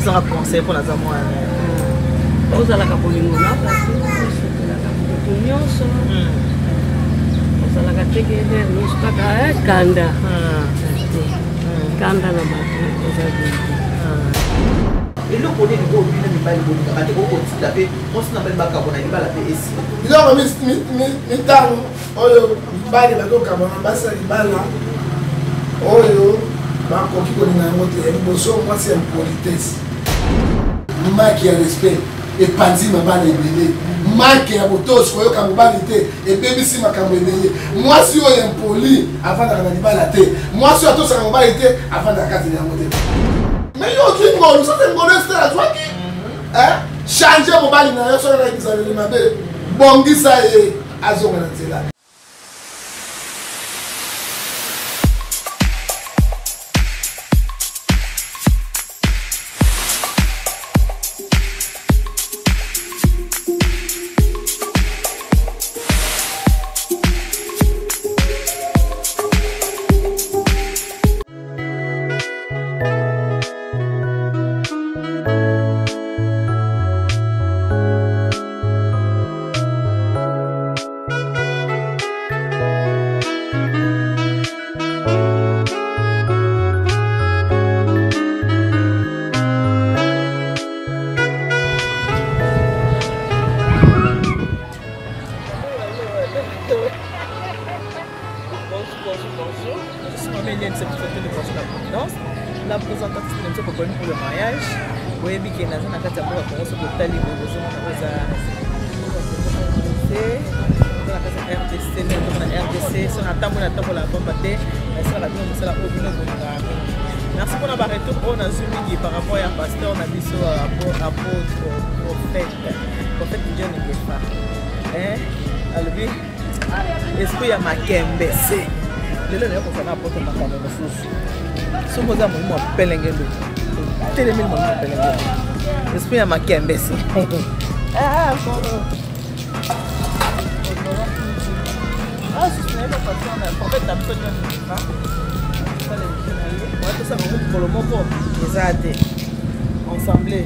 Pesanga conseil mpo naza mwana. Ozalaka bolingo na bato, osepelaka moto nyonso. Ozalaka te ke lere nyonso kaka eh, kanda. Te. Kanda na bato eza bien te. Eloko nini oyo bino mibali bolingaka te okotinda mpe mwasi na mobali bakabona libala mpe esila? Biloko mitano oyo mibali bazokabona basi ya libala oyo bakoki kolinga yango te. Ya liboso, mwasi ya impolitesse, manque ya respect epanzi mabala ebele, manque ya botosi, koyoka mobali te ebebisi makambo ebele. Mwasi oyo impoli avandaka na libala te, mwasi oyo atosaka mobali te avandaka kati na yango te. Mais yo ozwi ngolu, soki ngolu Ester azwaki, change mobali na yo soki azalaki bizaleli mabe, bongisa ye azonga na nzela. La présentatrice de l'émission Coconi pour le mariage. Boyebi ke naza na kati ya mboka Congo, soki otali boye bozomona oza na kati ya RDC, na RDC so natamboli natambola pamba te, nasalaka bino mosala oyo bino bolingaka mingi. Merci mpona baretour oyo nazwi mingi par rapport ya pasteur na biso, apôtre prophète John Ngefa. Alobi esprit ya makembe se lelo naye kozala apôtre makambo mosusu. Soki oza molimo ya pelengelo, otelemeli molimo ya pelengelo, esprit ya makembe se. Prophète na biso John Ngefa, tosala bango mokolo moko eza te. Ensemble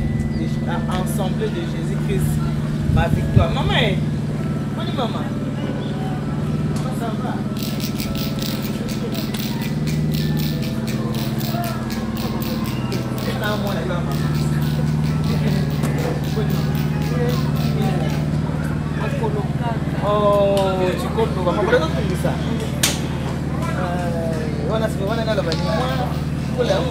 de Jésus Christ, ma victoire. Mama e boni, mama, ça va? Namona yo mama. Boni mama? Makolo kaka. Oh, chikondo makolo ezotungisa wana sikoyo wana naloba ni mwa kola yango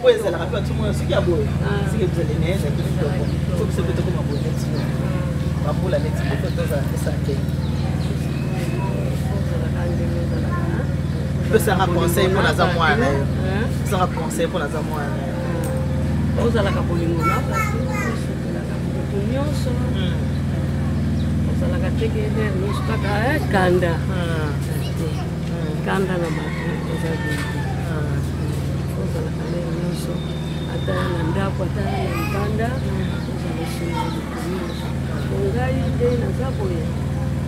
oyo ezalaka mpe batomona soki ya boye, soki ezali na ezalaki kitoko, fo biso mpe tokoma boye neti yo, bambula neti boye, fo tozala tosala te. Pesanga conseil mpo naza mwana na yo, pesanga conseil mpo naza mwana na yo. Ozalaka bolingo na bato, osepelaka moto nyonso, ozalaka te ke lere nyonso kaka eh, kanda. Te. Kanda na bato eza bien te. Ozalaka lere nyonso, ata na ndako, ata na libanda, ozala esengo ya moto nyonso. Po ngai nde naza boye,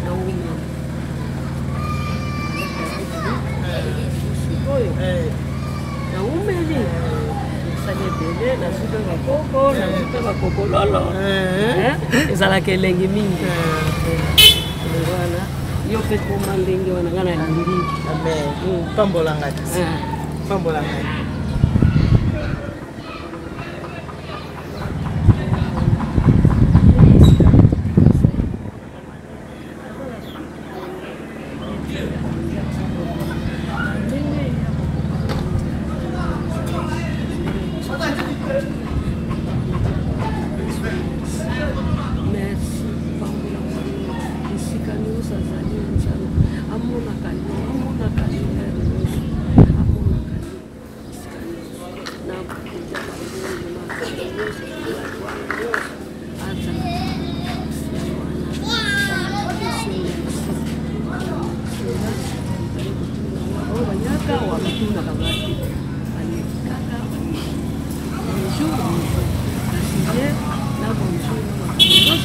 naumela sikoyo, naumeli, nasali ebele, nazwi mpe bakoko, nazwi mpe bakokololo. Ezalaka elengi mingi. Elengi wana, yo mpe koma ndenge wana ngai nalingi. Amen. Pambola ngai, pambola ngai. Merci. Pambola esika nyonso azali, Nzambe amonaka yo, amonaka yo lere nyonso, amonaka yo.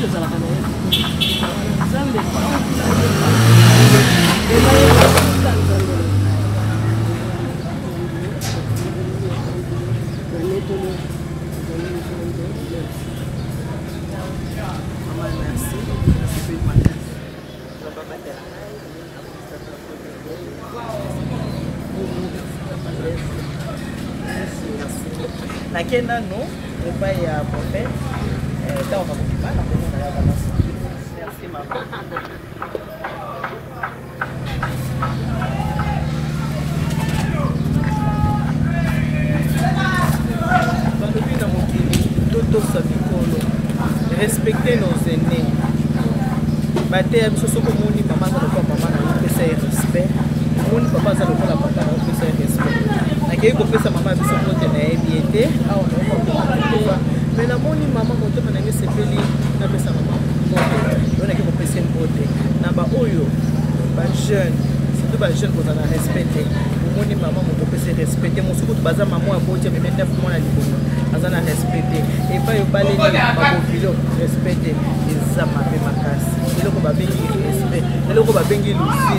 Susi ezalaka na ye Nzambe. Maman, merci. Nasepeli makasi. Nzambe abatela ngai. Nake nano epai ya prophète ntango nakobima nakomona ya balasi. Merci mama. Balobi na mokili totosa mikolo, respecter nos aînés. Bateya biso, soki omoni mama aza lokola mama na yo, pesa ye respect. Omoni papa aza lokola papa na yo, pesa ye respect. Nakei kopesa mama ya biso mbote, nayebi ye te awa naokoa, mais namoni mama, motema na ngai esepeli, napesa mama mbote. Oyo nake kopesa ye mbote na baoyo bajeune, surtout bajeune, kozala na respect te. Omoni mama moto, opesa respect te. Mosuku kutu baza mama ya boti, amemi 9 mwana liboso, aza na respect te. Epai obaleli babovilo, respect te, eza mabe makasi. Eloko babengi respect, eloko babengi lusi,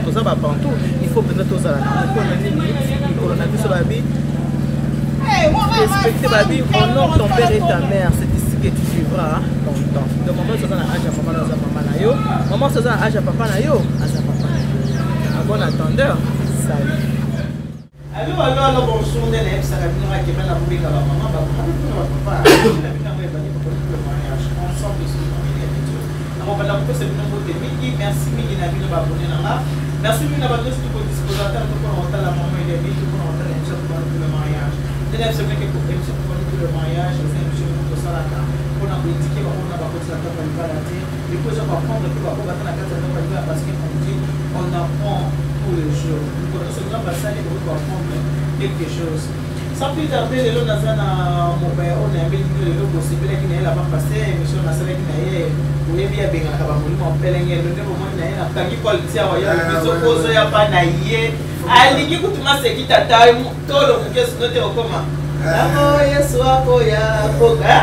toza babantu, il faut mpenza tozala nango. Mpona nini? Mikolo na biso babi respecte, babi honore ton père et ta mère, c'est ici que tu vivras longtemps. Donc mama oza na age ya mama na, aza mama na yo. Mama oza na age ya papa na yo, aza papa na yo. À bon entendeur, salut. Allo, allo, allo, bonjour. Nde nayebisaka bino akema na kobenga bamama, bamama mpona bapapa na bino. Yango ebandi tokoli le mariage ensemble sur famille ya Dieu. Nakobanda kopesa bino mbote mingi. Merci mingi na bino baabonné na nga. Merci mingi na bato nyonso tokodispose ata mpona kotala mama Eliabi, mpona kotala émission tokoli pour le mariage. Nde nayebisa bino ke émission tokoli pour le mariage eza émission moko tosalaka mpona koéduquer bango na bakotisa ndako ya libala te, et puis eza koapprendre mpe bango baza na kati ya ndako ya libala, parce que on dit on apprend tous les jours. Mikolo nyonso Nzambe asali, bokoki koapprendre quelque chose. Sans plus tarder, lelo naza na mopaya oyo nayambeli bino lelo. Bosepelaki na ye laba passé émission nasalaki na ye. Oyebi abengaka bamolimo mpelengelo nde bomoni na ye nakangi Paul Tiawa ya biso ozoya pa na ye, alingi kutu maseki tata tolo moke sino te okoma yango Yesu akoya koka.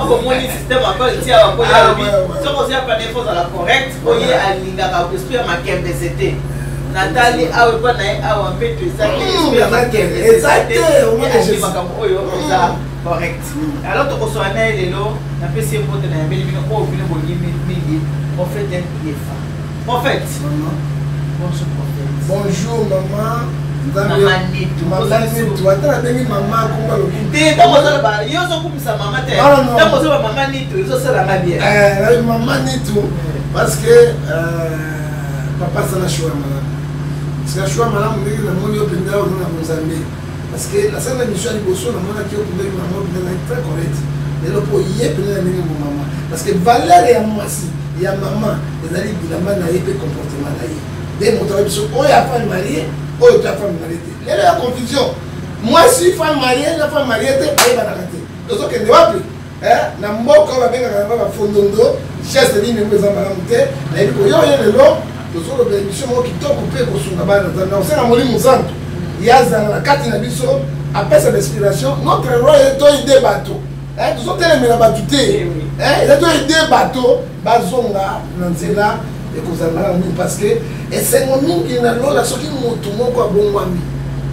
Bomoni système ya Paul Tiawa po ye alobi soki ozoya pa na ye fo ozala correct, po ye alingaka esprit ya makembese te. Natali awa epa na ye awa mpeto eza te, esprit ya makembese eza te, alingi makambo oyo eza correct. Alors tokosola na ye lelo. Napesi ye mbote, nayambeli bino oyo bino bolingi mingi, prophète Ngefa. Prophète, bonjour prophète. Bonjour maman. Mama Nitu. Mama Nitu, ata nabengi mama akomba lokumu. Te, ntango ozoloba yo ozokumisa mama te, ntango ozoloba mama Nitu ezosalanga bien. Mama Nitu, parce que papa asala choix malamu, sika choix malamu ndenge namoni yo mpenza oza na Nzambe, parce que nasala na mission ya liboso, namonaki yo mpenza mama mpenza ezali très correct. Lelo mpo ye mpenza na ndenge bomama, parce que valeur ya mwasi ya mama ezali bilamba na ye mpe comportement na ye. Nde moto na biso oyo ya femme mariée, oyo to ya femme mariée te. Lelo ya confusion, mwasi femme mariée na femme mariée te bayebanaka te. Tozokende wapi na mboka oyo babengaka yango bafondondo? Geste nini yango eza malamu te. Nayebi koyo ye lelo tozoloba émission moko kitoko mpe kosunga bana Nzambe. Nakosenga Molimo Santu ye azala na kati na biso, apesa bainspiration. Notre roi ye toaider bato, tozotelemela bato te, eza toaider bato bazonga na nzela. Ekozala malamu mingi, parce que esengo mingi na lola soki motu moko abongwami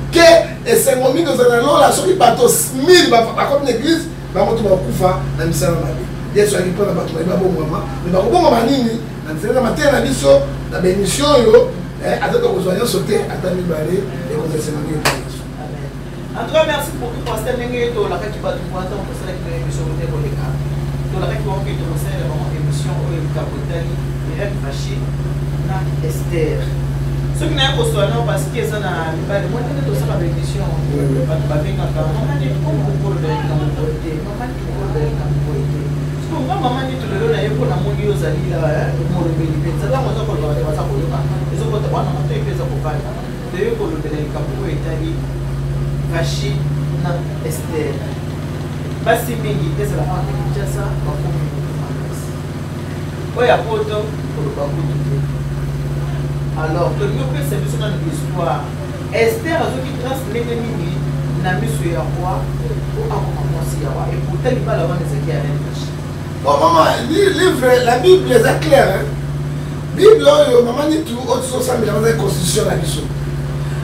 ke esengo mingi ozala na lola soki bato 1000 bakomi na église, bango to bakufa na misala mabe. Yesu ayaki mpona bato baye babongwama. Me bakobongwama nini? Na nzela na mateya na biso na baémission oyo. Ata tokozwa nyonso te, ata mibale, ekozala esengo mingi mpo Yesu. En tout cas, merci beaucoup, pasteur. Ndenge tolakaki bato mpo ntango tosalaki na émission te koleka, tolakaki bango mpe tokosalela bango émission oyo likambo etali Irene Vashi na Esther. Soki naye kosola nao, parce que eza na mibale mwa ndenge tosala baémission, bato babengaka mama Neti okoloba likambo boye te, mama Neti okoloba likambo boye te. Siko nga mama Neti lelo naye mpo namoni yo ozali molobeli mpenza. Ntango oza koloba, bato baza koyoka, ezokota wana matoi mpe eza kovanda. Toyei kolobela likambo oyo etali Vashi na Ester. Basi mingi ezala awa na Kinshasa bakomi moto makasi, oyo ya poto koloba kutu te. Alors tolingi opesa biso nano histoire. Ester azwaki grâce ndenge nini na miso ya roi? Po akoma mwasi ya roi. Et pourtant libala wana ezalaki ya reine Vashti. Bon maman, livre la Bible eza claire hein? Bible oyo mama Nitu oyo tozosambela baza constitution na biso.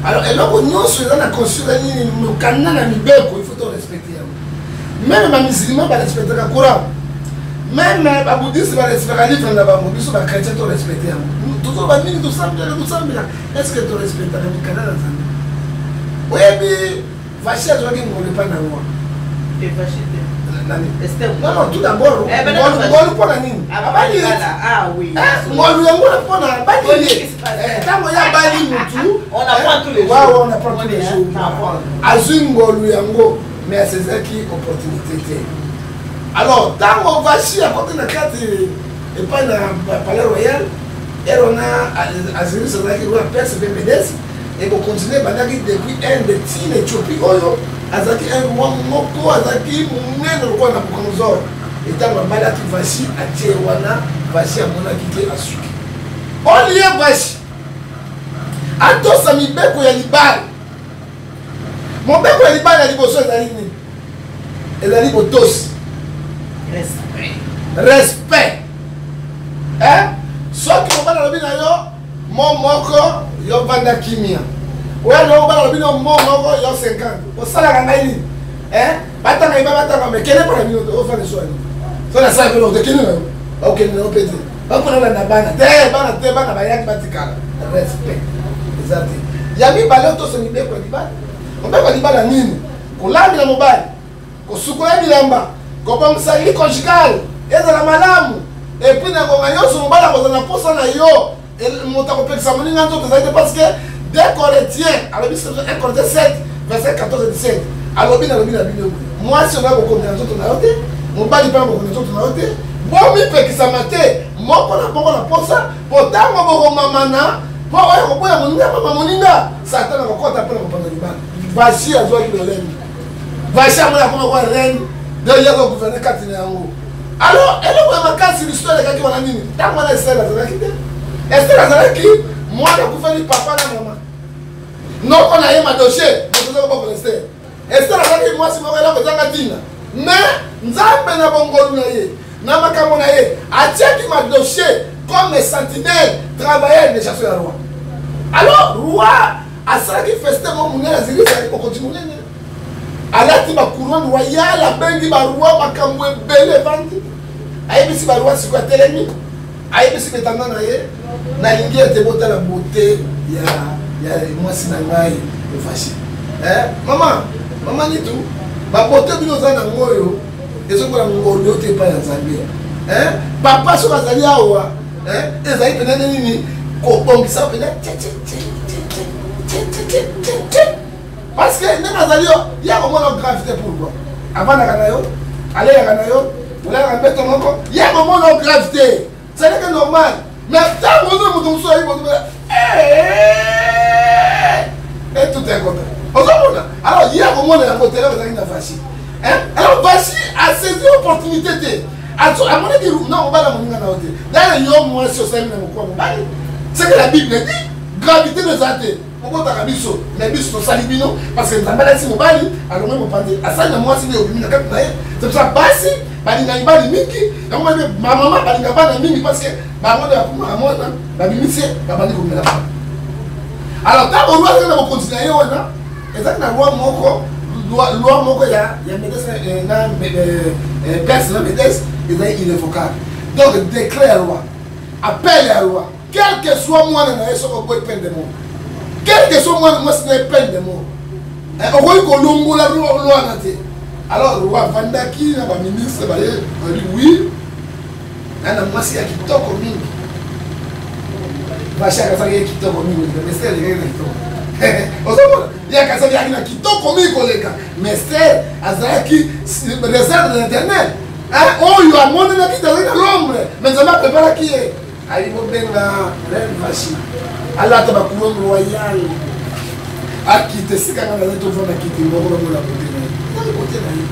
Alors eloko nyonso eza na constitution eza nini mokanda na mibeko il faut to respecter yango. Meme ba musulman ba respectaka Coran. Meme ba bouddhiste ba respectaka livre na bango biso ba chrétien to respecter yango. Tozoloba mingi tosambelaka tosambelaka est ce que to respectaka mikanda na Nzambe? Oyebi Vashi azwaki ngolu epai na roi. Non, non, tout d'abord, eh, ben, ngolu mpo na nini? Ah, abali ye. Ah, eh, ngolu yango na mpo na abali ye. Eh, ntango ye abali mutu, on apprend tous les jours. On apprend tous les jours. Azwi ngolu yango, mais asezaki opportunité te. Alors, ntango Vashi akoti na kati epai na palais royal, ere wana Aziris azalaki roi Perse mpe Medesi. Ekokontinue ebandaki depuis Inde ti na Ethiopie oyo azalaki un roi moko azalaki monene lokola Nabucodonosor. Etango abalaki Vashi atie wana Vashi amonaki te asuki. Olie Vashi atosa mibeko ya libala. Mobeko ya libala ya liboso ezali nini? Ezali botosi. Respect. Respect. Eh? Soki mobali alobi na yo Mo moko yo vanda kimia. Oya na obala lobi no mo moko yo 50. Osalaka ngai nini? Eh? Batanga iba batanga me kende pona bino te ofanda so nini? So na sala bino te kende na yo. Bakokende na yo pe te. Bakona landa bana te bana te bana bayaki batikala. Respect. Eza te. Ya mibale otosa mibeko ya libala. Mobeko ya libala nini? Kolambela mobali. Kosukola bilamba, kobongisa lit conjugal ezala malamu, epuis na ngonga nyonso mobali akozala na mposa na yo. Moto akopekisa moninga nzoto ezali te parce que 2 Corinthiens alobi 1 Corinthiens 7 verset 14 et 17 alobi nalobi na bino mwasi oza kokonza nzoto na yo te, mobali mpe akokonza nzoto na yo te, bomipekisama te moko na moko na mposa, mpo ntango bokomamana mpo oyo koboya moninga mama moninga, Satana akokɔta mpo na kopanza libala. Vasi azwaki lolenge Vashi amoni akoma kwa reine donc ye akogouverne kati na yango. Alors eloko ya makasi lisolo elekaki wana nini? Ntango wana Esther azalaki te. Esther azalaki mwana akufeli papa na mama, noko na ye Madoshe moto aza kobokola Esther. Esther azalaki mwasi moko eloko ezanga ntina, mais Nzambe na bongolu na ye na makambo na ye atiaki Madoshe comme sentinelle travailleur de chasse ya roi. Alors roi asalaki festin moko monene, azali ezalaki mokonzi monene, alati ba couronne royale, abengi ba roi, makambo ebele evandi, ayebisi ba roi sikoyo atelemi, ayebisi betanda na ye, nalingi ete botala beauté ya ya mwasi na ngai Vashti. Eh, mama, mama Nitu, ba beauté bino oza na ngo oyo ezokola ngolu yo te epai ya Nzambe. Eh, papa soki azali awa, eh, ezali mpenza nde nini kobongisa mpenza parce que ndenge azali yo ye akomona grave te. Pourquoi? Avandaka na yo, aleyaka na yo, olalaka mbeto moko, ye akomona grave te, ce n'est que normal. Mais ntango ozo moto mosusu ayi moto et tout est content, ozomona. Alors ye akomona yango te, eloko ezalaki na Vashti. Alors Vashti asaisi opportunité te, amonaki na mobali ya moninga na yo te. Dale yo mwasi osalemi na mokuwa mobali, ce que la Bible dit, gravité no eza te. Bobotaka biso mais biso tosali bino parce que Nzambe alakisi mobali alongwe mopanzi asali na mwasi nde obimi na kati na ye. C'est pour ça basi balinga mibali mingi, yango mpe bamama balinga bana mingi parce que bango nde bakumaka mwana, babimisi ye, babandi komela bana. Alors ntango roi azali na bokonzi na ye wana, ezalaki na loi moko, loi moko ya ya Medes na Perse na Medes, ezali irrévocable. Donc décret ya roi, appel ya roi, quel que soit mwana na ye soki oboyi peine de mort, quel que soit mwana mwasi na ye peine de mort, okoki kolongola loi wana te. Alors roi avandaki na baministre baye, balobi oui, na na mwasi ya kitoko mingi. Vashti akazalaki ye kitoko mingi koleka mais Esther alekaki na kitoko. Ozomona, ye akazalaki yaki na kitoko mingi koleka, mais Esther azalaki réserve de l'Éternel oyo amonanaki te, azalaki na l'ombre, mais Nzambe apreparaki ye. Ayi bobenga reine Vashti alata ba couronne royale, akita esika nga nazali, tovanda kiti moko, bamona bote na ye, ezali bote na ye.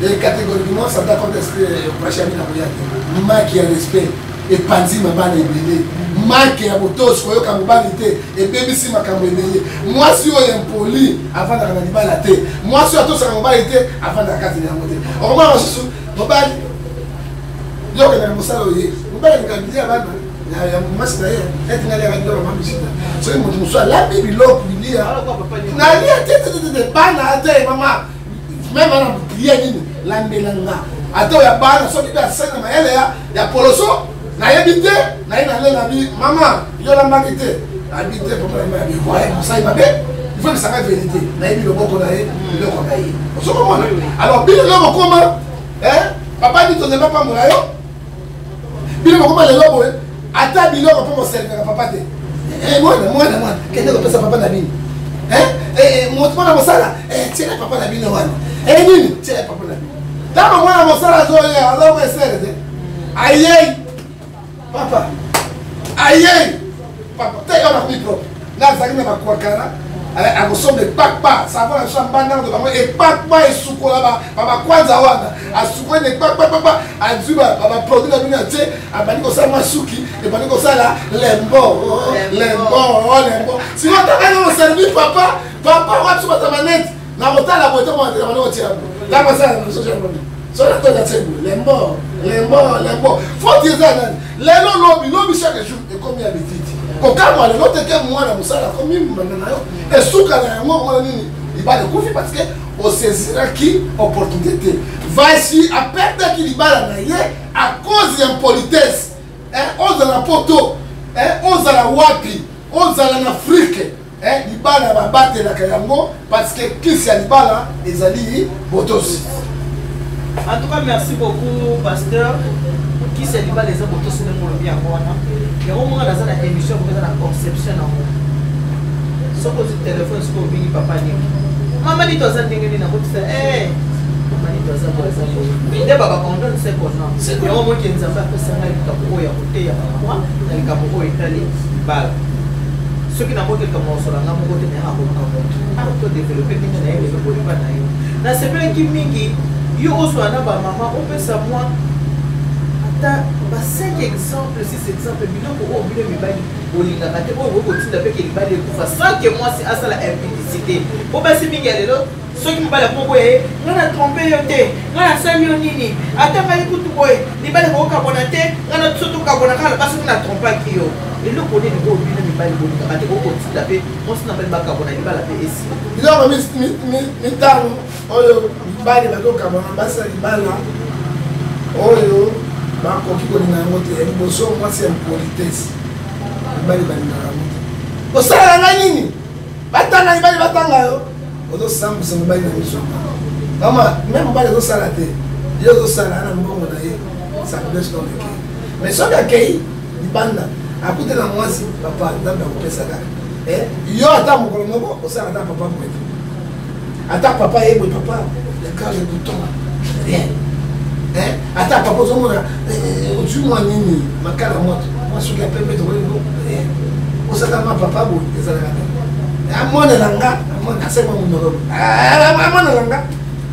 Et catégoriquement Satan contre esprit Vashti abi na koya te. Maki ya respect epanzi mabala ebele. Manque ya botosi, koyoka mobali te, ebebisi makambo ebele. Mwasi oyo impoli avandaka na libala te, mwasi oyo atosaka mobali te avandaka kati na yango te. Okomona mosusu mobali yo okendaka mosala oye, mobali alingaka bilia bana ya mwasi na ye, ete ngai aliaka biloko mama misita. Soki moto mosusu alambi biloko bilia nalia te te te te, bana te mama meme ana bilia nini lambela nga ata oyo ya bana, soki mpe asali na mayele ya poloso nayebi te, naye nalela bi mama yo olambaki te, abi te papa na bi voye mosali mabe, il faut bisanga vérité, nayebi loboko na ye, biloko na ye, ozokomona. Alors bino lelo bokoma papa nito nzambe apambola yo, bino bokoma lelo boye ata biloko mpo boservaka papa te. Mwana mwana mwana kende kopesa papa na bino, moto mwana mosala tiela papa na bino wana, nini tiela papa na bino. Ntango mwana mosala azoya azoko esere te, ayei papa, ayei papa te, yo nakomi propre, nazalaki na bakwakara akosomba ekpakpa savon na biso ya mbanda to bango ekpakpa esukola babakwanza wana, asukoli na ekpakpakpakpa, azwi baproduit na bino atie, abandi kosala mwa suki, ebandi kosala lembo lembo lembo. Sikoyo ntango oservi papa, papa wapi so batama neti na kotala boye, ntango bandi kotia ntango asala na biso soki atonda tie boye lembo lembo lembo. Faute eza nani? Lelo lobi lobi chaque jour ekomi ya bititi kokamwa. Lelo teke mwana mosala akomi mbanda na yo, esuka na yango omona nini? Libala ekufi parce que osaisiraki opportunité te. Vasi aperdaki libala na ye à cause ya impolitesse. Ozala poto, ozala wapi, ozala na Afrique, libala babatelaka yango parce que kisi ya libala ezali botosi. En tout cas, merci beaucoup, pasteur. Kisi ya libala eza botosi, ndenge olobi yango wana. Yango monga naza na émission moko eza na conception nango. Soki ozwi telefone, soki obengi papa nini, mama nito aza ndenge nini, akotisa mama nito aza boye, aza boye, nde babakondone se kona yango. Moki Nzambe apesa ngai likambo oyo ya koteya bamama na likambo oyo etali libala. Soki namoki likambo kosola nga moko te, nayaka koluka moto to développe ndenge na ye lelo boyeba na yo. Nasepelaki mingi yo ozwa na bamama, opesa mwa ata ba 5 exemple, 6 exemple, biloko oyo bino mibali bolingaka te, oyo bokotinda mpe ke libali ekufa sans que mwasi asala impudicité. Po basi mingi ya lelo, soki mobali akoma boya ye, ngai na trompe yo te, ngai nasali yo nini, ata ngai kutu boye, libali kokabwana te, ngai na biso tokabwana kaka basi na trompaki yo. Eloko nini oyo bino mibali bolingaka te, kokotinda mpe mwasi na mobali bakabwana, libala mpe esila? Biloko mitano oyo mibali bazokabwana basi ya libala oyo bakoki kolinga yango te. Ya liboso, mwasi ya impolitesse, mibali balingaka yango te. Osalaka ngai nini? Batanga mibali, batanga yo, ozosambwisa mobali na miso. Mama, me mobali azosala te, ye ozosala na mbongo na ye, ça blesse dans le cœur. Mais soki akei libanda, akute na mwasi, papa Nzambe akopesa kaka yo ata mokolo moko osala ata papa boye te, ata papa ye boye, papa le le bouton rien, ata papa ozomona ozwi mwa nini, makala moto, mwa suki ya pembe, tokoki rien, osaka mwa papa boye, ezalaka te. Amonela nga, asali mwa monoko, amonela nga,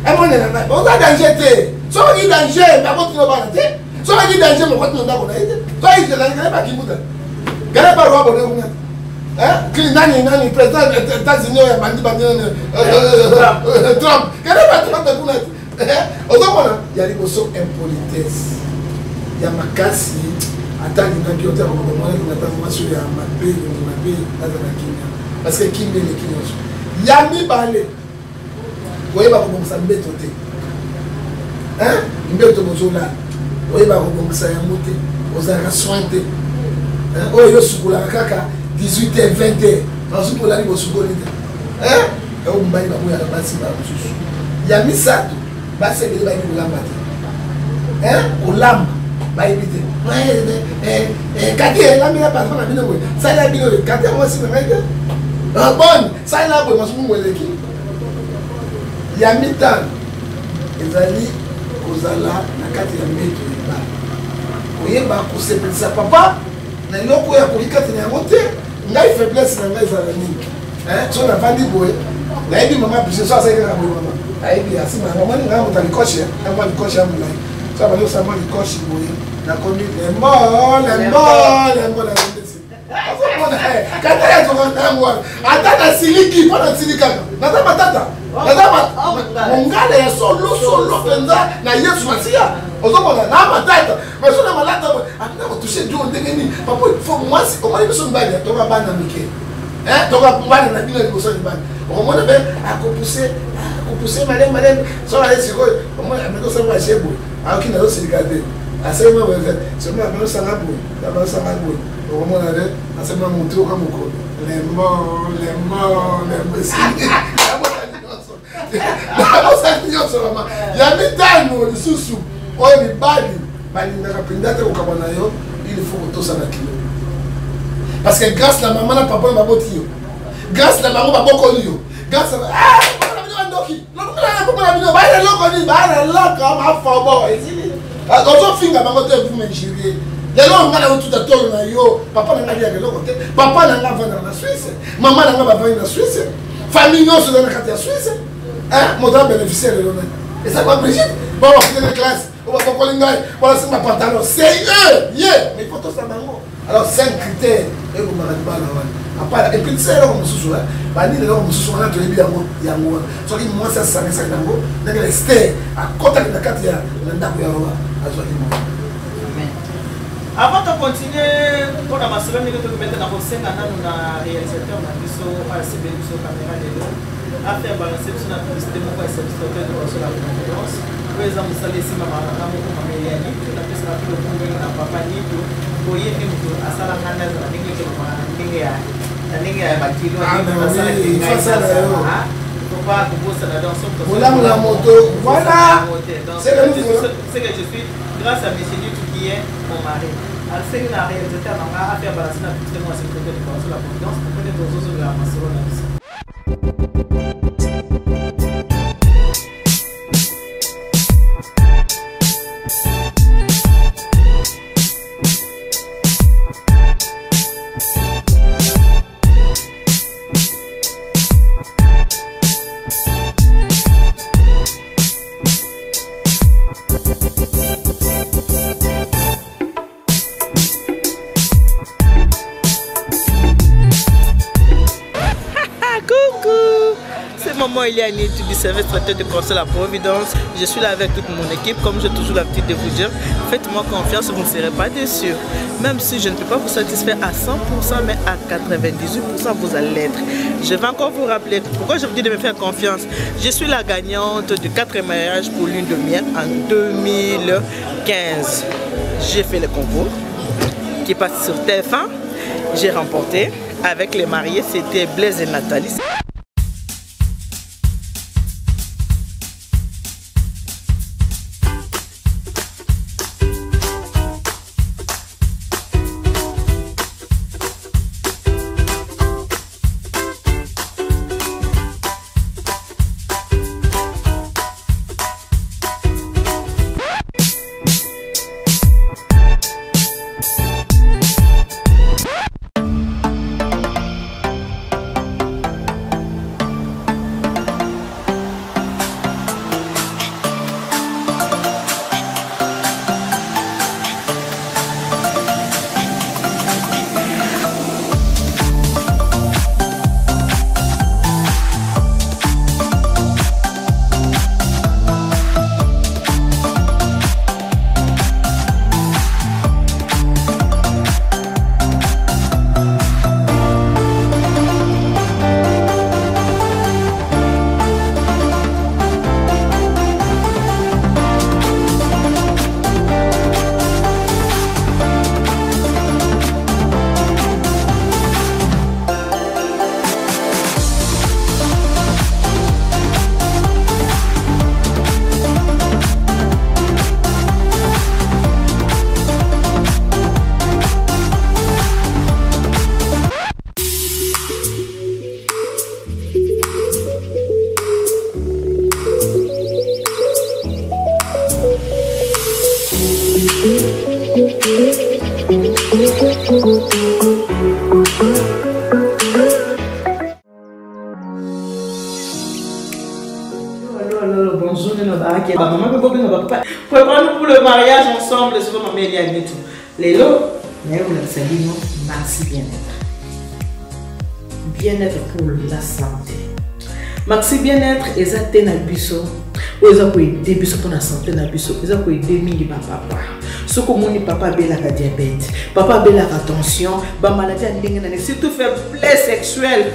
amonela nga, oza danger te. Soki danger, bakotina bana te. Soki danger, mokoti na ndako na ye te, soki bakimuta gale barwa bone kuna. Nani nani président États-Unis oyo bandi bandi Trump, kele ba Trump kuna te. Ozomona, ya liboso impolitesse ya makasi. Ata alingaki yo te, akoloba mwana alinga ata mwasi oyo ya mabe, elongi mabe, aza na kimia, parce que kimia eleki nyonso. Ya mibale, koyeba kobongisa mbeto te. Mbeto bozolala, oyeba kobongisa yango te, ozalaka soin te. Oyo yo osukolaka kaka 18 h 20 h, bazwi polali, bosukoli te. Oyo mobali baboyaka basi ba mosusu. Ya misato, basi ebele bayebi kolamba te, kolamba bayebi te. Kati elambela patron na bino boye, salela bino kati ya mwasi na ngai te, boni salela boye, masumu eleki. Ya mitano ezali kozala na kati ya mbeto libala, koyeba kosepelisa papa na eloko oyo akoki kati na yango te. Ngai faiblesse na ngai ezala nini? So navandi boye, nayebi mama biso, so azali kaka boye, mama ayebi asima nanga, moni ngai moto alikoche ya mwa likoche ya molai, so abandi kosala mwa likoche boye, nakomi lembo lembo lembo na lembesi. Ozomona kanda ya zonga na yango wana ata nasiliki mpo nasilikaka naza matata naza mongala ya solo solo mpenza na Yesu Masiya. Ozomona na matata mais so na malata atina kotushe jo ndenge nini papa fo mwasi omoni biso mibali toka bana mike toka bana na bino liboso ya mibali okomona mpe akopuse akopuse malembe malembe so aye sikoyo omoni ameki osala baje boye ayoki nazosilika te asali mwa boye soki anosanga boye anosanga boye okomona te asali mwa motu oka mokolo lembo lembo lembo esili nabosani nyonso mama ya mitano lisusu oyo mibali balingaka mpenza te kokaba na yo, il faut kotosa na kilo, parce que grâce na mama na papa na baboti yo, grâce na bango babokoli yo, grâce na ah bino bandoki lokola bino bana eloko nini bana eloko mafobo esili ozofinga bango te. Vous m'injuriez. Lelo nga na otuta tolo na yo. Papa na nga aliaka eloko te. Papa na nga avandaka na Suisse, mama na nga bavandi na Suisse, famille nyonso eza na kati ya Suisse. Moto abénéficiaire lelo nani? Eza kwa Brigitte bao bafutaka classe oyo babokoli ngai balasimba pantalon, c'est eux ye. Mais il faut tosa bango. Alors cinq critères ekomaka libala wana apala. Et puis tisa eloko mosusu, banini eloko mosusu wana toyebi yango. Yango wana soki mwasi asangisaki yango ndenge Ester akɔtaki na kati ya na ndako ya roi, azwaki mwana. Avant de continuer mpona masolo ndenge tokobeta, na kosenga nanu na réalisateur na biso asibeli biso caméra lelo afaire balance biso na publicité moko ya service traiteur de biso la conférence oyo eza mosala esimbamaka na moko mama Eliani. Napesaka mpe lokumu ndenge na papa Nito oye nde moto asalaka nde azala ndenge tolobaka na ndenge ya bakilo asalaki ngai faut pas kobosana. Donc bolamu na moto, voilà. C'est que je suis grâce à monsieur Nitu qui est mon mari. Asengi na réalisateur na nga afaire balance na publicité moko ya secrétaire de parole la confiance pour peut-être ozozongela masolo na biso. Coucou, c'est maman Eliane du service traiteur de Conseil la Providence. Je suis là avec toute mon équipe, comme j'ai toujours l'habitude de vous dire. Faites-moi confiance, vous ne serez pas déçus. Même si je ne peux pas vous satisfaire à 100%, mais à 98%, vous allez l'être. Je vais encore vous rappeler pourquoi je vous dis de me faire confiance. Je suis la gagnante de 4 mariages pour lune de miel en 2015. J'ai fait le concours qui passe sur TF1. J'ai remporté avec les mariés, c'était Blaise et Nathalie. Allô, bonjour, bamama mpe bobenga bapapa. Préparons-nous pour le mariage ensemble. Souvent mama Eliane tout lelo. Naye kolakisa bino Maxi Bien-être. Bien-être pour la santé. Maxi Bien-être eza te na biso oyo eza koede biso mpo na sante na biso, eza koede mingi bapapa. Soki omoni papa abelaka diabète, papa abelaka tension, bamaladi ya ndenge na ndenge, surtout faiblesse sexuelle,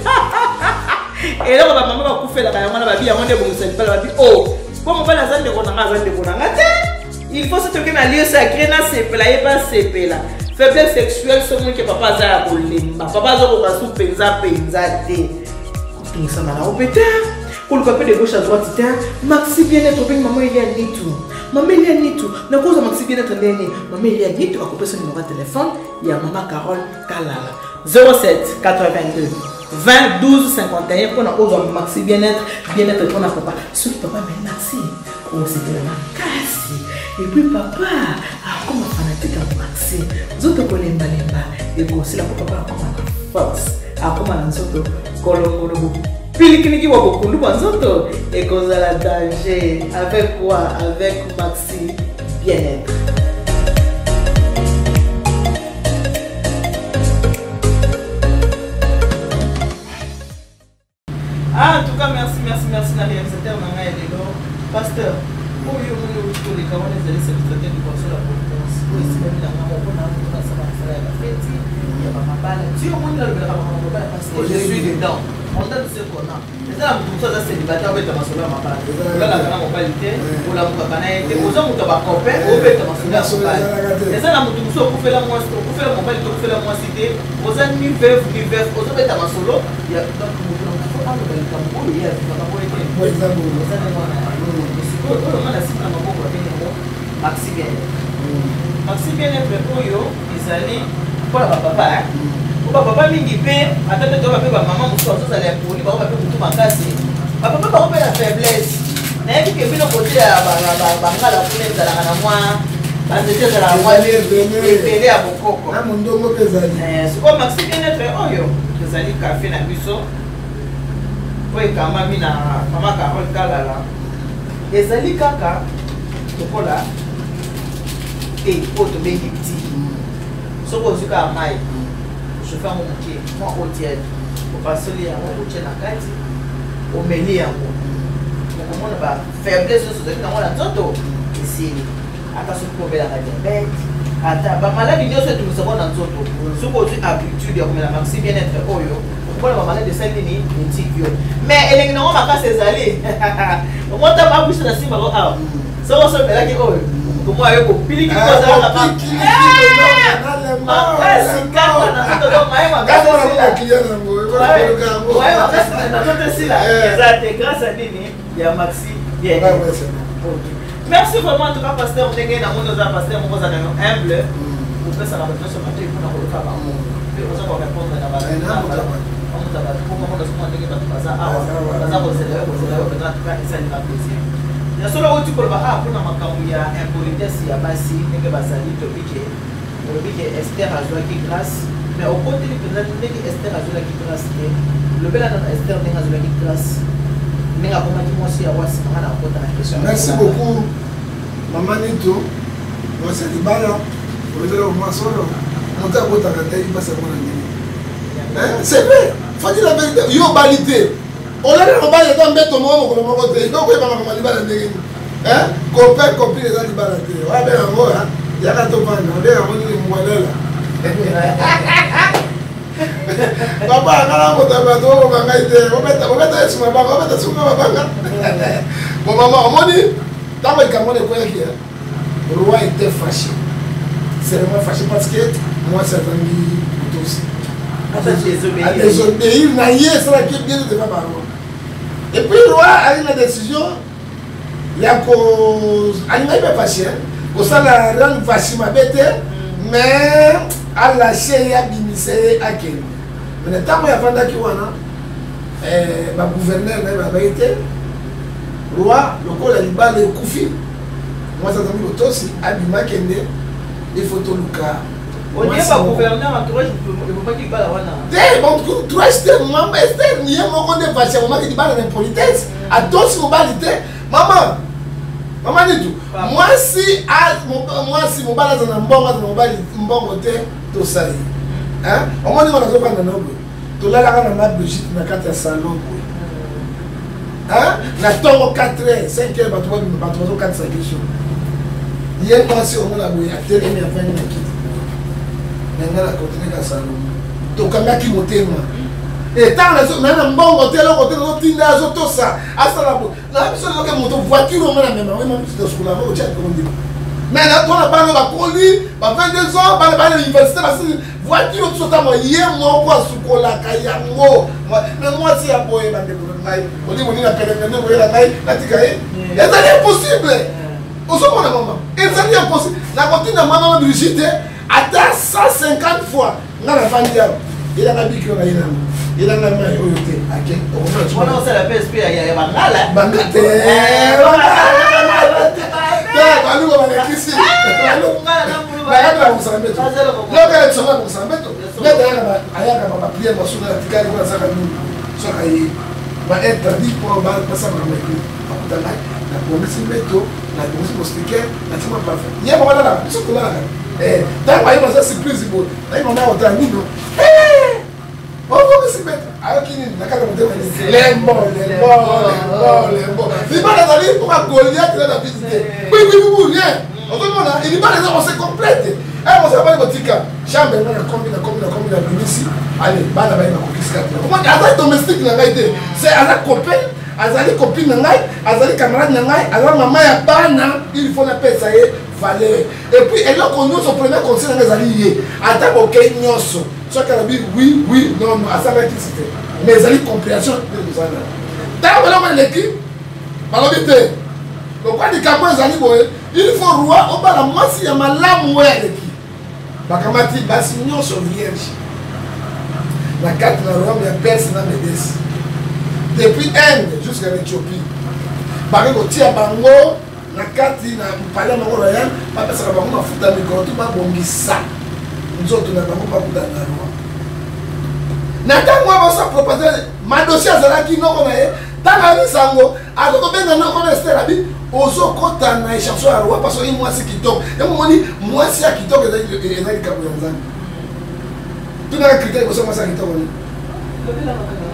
eloko bamama bakufelaka yango wana, babi yango nde ebongisa libala, babi o oh, mpo mobali aza ndeko na nga, aza ndeko na nga te, il faut soki toke na lieu sacré nasepela, ye basepela. Faiblesse sexuelle, soki omoni ke papa aza ya kolemba, papa azokoka su mpenza mpenza te, kotungisama na yo mpe te, koluka mpe de gauche à droite te. Maxi Bien-être, obengi mama Elia Nitu. Mama Elia Nitu, nakozwa Maxi Bien-être ndenge? Mama Elia Nitu akopesa numero ya telefone ya mama Carole Kalala, 07 82 20 12 51, mpona ozwa Maxi Bien-être. Bien-être mpona papa. Soki papa ameli Maxi, osepela makasi, et puis papa akoma fanatique ya Maxi. Nzoto kolembalemba ekosila, mpo papa akoma na force, akoma na nzoto kolongono, bopilikiliki bwa bokundu bwa nzoto ekozala danger. Avec quoi? Avec Maxi Bien-être. Ah, en tout cas, merci, merci, merci na réalisateur na ngai lelo. Pasteur, oyo omoni outi koleka wana ezali service liboso ya providence oyo esilami na ngai moko na moto nasala mosala ya bafeti ya bamabala. Ti omoni nalobelaka makambo mabala parce que je suis dedans. On donne ce qu'on a. Eza na moto mosusu aza célibataire, obeta masolo ya mabala, olalaka na mobali te, olamukaka na ye te, oza moto ya bacopain, obeta masolo ya mobali. Eza na moto mosusu okufela mwasi, okufela mobali te, okufela mwasi te, oza ni veuve ni veuf, ozobeta masolo ya. Donc moto na moto aloba likambo oyo ye avivaka boye te. Eza ndenge wana. Sikoyo oyo nga na nsima na maboko, babengi yango Maxi Bien-être. Maxi Bien-être oyo ezali mpona bapapa, po bapapa mingi mpe ata mpe toyeba mpe bamama mosusu bazozala ya poli, bango bape motu makasi, bapapa bango mpe na faiblesse. Nayebi ke bino kote ya bangala kuna ezalaka na mwa banzete, ezalaka mwa ebele ya bokoko na mondongo mpe ezali. Sikoyo Maxi Bien-être oyo ezali kafe na biso oyo ekambami na mama Carole Kalala. Ezali kaka lokola te oyo tobengi ti. Soki ozwi kaka mai, ochauffe yango moke, mwa eau tiède, opasoli yango, otie na kati, omeli yango, okomona ba faiblesse nyonso ozali nango na nzoto esili. Ata soki obelaka diabète, ata bamaladi nyonso etungisaka na nzoto, soki ozwi habitude ya komela Maxi Bien-être oyo, okomona bamaladi esali nini, etiki yo. Mais elengi nango makasi ezali omota babiso na nsima ko awa. Soki osomelaki oyo, komona yo kopiliki, kozalaka makasi kaka na nzoto. Donc maye makasi na nzoto esila eza te grâce à nini? Ya Maxi Bien. Merci vraiment en tout cas, pasteur. Ndenge namoni oza pasteur moko oza nayo humble, opesaka bato nyonso matoi mpona koyoka bango, mpe oza korépondre na bato bato mpo moko. Nazomona ndenge bato baza awa, baza kozela yo, kozela yo mpenza. En tout cas, esalinga plaisir ya solo. Outi koloba awa mpona makambo ya impolitesse ya basi ndenge bazali. Tobike olobi ke Ester azwaki grâce, mais okoteli mpenza ndenge Ester azwelaki grâce te. Lobela nano Ester ndenge azwelaki grâce, ndenge akomaki mwasi ya wasi. Manga na okota na question. Merci beaucoup, mama Nito. Mwasi ya libala, olobela mwasi oyo moto abotaka te, mpasi amona ndenge. C'est vrai, faut dire la vérité. Yo obali te, olali na mobali ata mbeto moko mokolo moko te, yo koyeba makambo ya libala ndenge nini? Copain copine eza libala te. Oya benga yango yaka tovanda, obenga yango nini? Mwalela papa anga na moto ya bato okoma ngai te, obeta yesu mabanga, obeta suka mabanga. Bon, mama, omoni ntango likambo wana ekweyaki, roi était fâché, seulement fâché parce que mwasi azangi kotosi, adésobéir na ye, esalaki bien devant bango. Et puis roi ali na décision ya ko alingaki mpe fâché kosala rendre fâché mabe te, mais alâche ye, abimisa ye, akende. Mais na ntango oyo avandaki wana, bagouverneur na ye babai te, roi lokola libala ekufi, mwasi azangi botosi, abima akende, il faut toluka. Te, entourage te. Mama Ester ye moko nde fâché, amomaki libala na impolitesse, atosi mobali te. Mama, mama Nitu, mwasi, mwasi mobali aza na mbongo, aza na mobali mbongo te. Tosa ye. Omoni ngo nazofanda na boye, tolalaka na ma Brigitte na kati ya salon boye na ntongo 4 heures, 5 heures, bato bato bazokatisa biso. Ye mwasi omona boye atelemi, avandi na kiti na ngai, na continue ka salon. Tokangaki motema. Ntango na na mbongo te, eloko te, nazotinda, azotosa, asala boye na biso. Nazoke moto voiture onga na mema oyema biso, tosukola yango, otya kondima. Mais na tona bana bakoli ba 22 ans, bana bana université, basili voiture biso, ntango ye moko asukolaka yango. Mais mwasi ya boye, bandeko na ngai, olimo nini apelenga nde koyela ngai natika ye? Ezali impossible. Ozomona mama, ezali impossible. Nakotinda mama ma Brigitte ata 150 fois. Nga nafandi awa, elanga bikilo na ye nango, elanga mai oyo te, ake. Wana osala mpe esprit ya bangala. Banga te, baluba balekisi nakati bakosala mbeto, lokala bisonga bakosala mbeto. Nete ayaka baprière basuka, atikali kuna, asaka nini. Soki aye bainterdit mpo basamaka maekli, bakuta ngai nabongisi mbeto, nabongisi moustiquaire, natima parfum. Ye moko alalaka, biso tolalaka. Ntango aye, baza surprise boye, naye mama otala nino, obongisi mbeto, ayoki nini na kati ya motema? Lembo, lembo, lembo, lembo. Libala ezali mpoka Goliath na David te, bibibibu, rien. Ozomona, libala eza kose complète. Mosala bani kotika chambre nga, nakombi, nakombi, nakombi, na bimisi. Ale bana baye bakokisi kati. Omoni, aza domestique na ngai te, c'est aza copain, azali copine na ngai, azali camarade na ngai, aza mama ya bana. Il faut napesa ye valeur. Et puis eloko nyonso, premier conseil na ngai ezali ye. Ata bokei nyonso, soki alobi oui, oui, non, non, asalaki kisi te, mais ezali compréhension nde tozala na ntango eloko eleki. Balobi te, lokwa likambo ezali boye, il faut roi obala mwasi ya malamu oyo aleki. Bakamati basi nyonso vierge na kati na royaume ya Perse na Médès, depuis Inde jusqu'à l'Éthiopie. Bake kotia bango na kati na palais moko royal, bapesaka bango mafuta mikolo to babongisa nzoto na bango, bakutana na roi. Na ntango wana basa propose, Mardochée azalaki noko na ye. Ntango ayebi sango, aza kobenga noko na Ester, abi ozokɔta na échanson ya roi parce que mwasi kitoko. Yango moni, mwasi ya kitoko eza likambo ya Nzambe. Tunaka critère liboso, mwasi ya kitoko nini?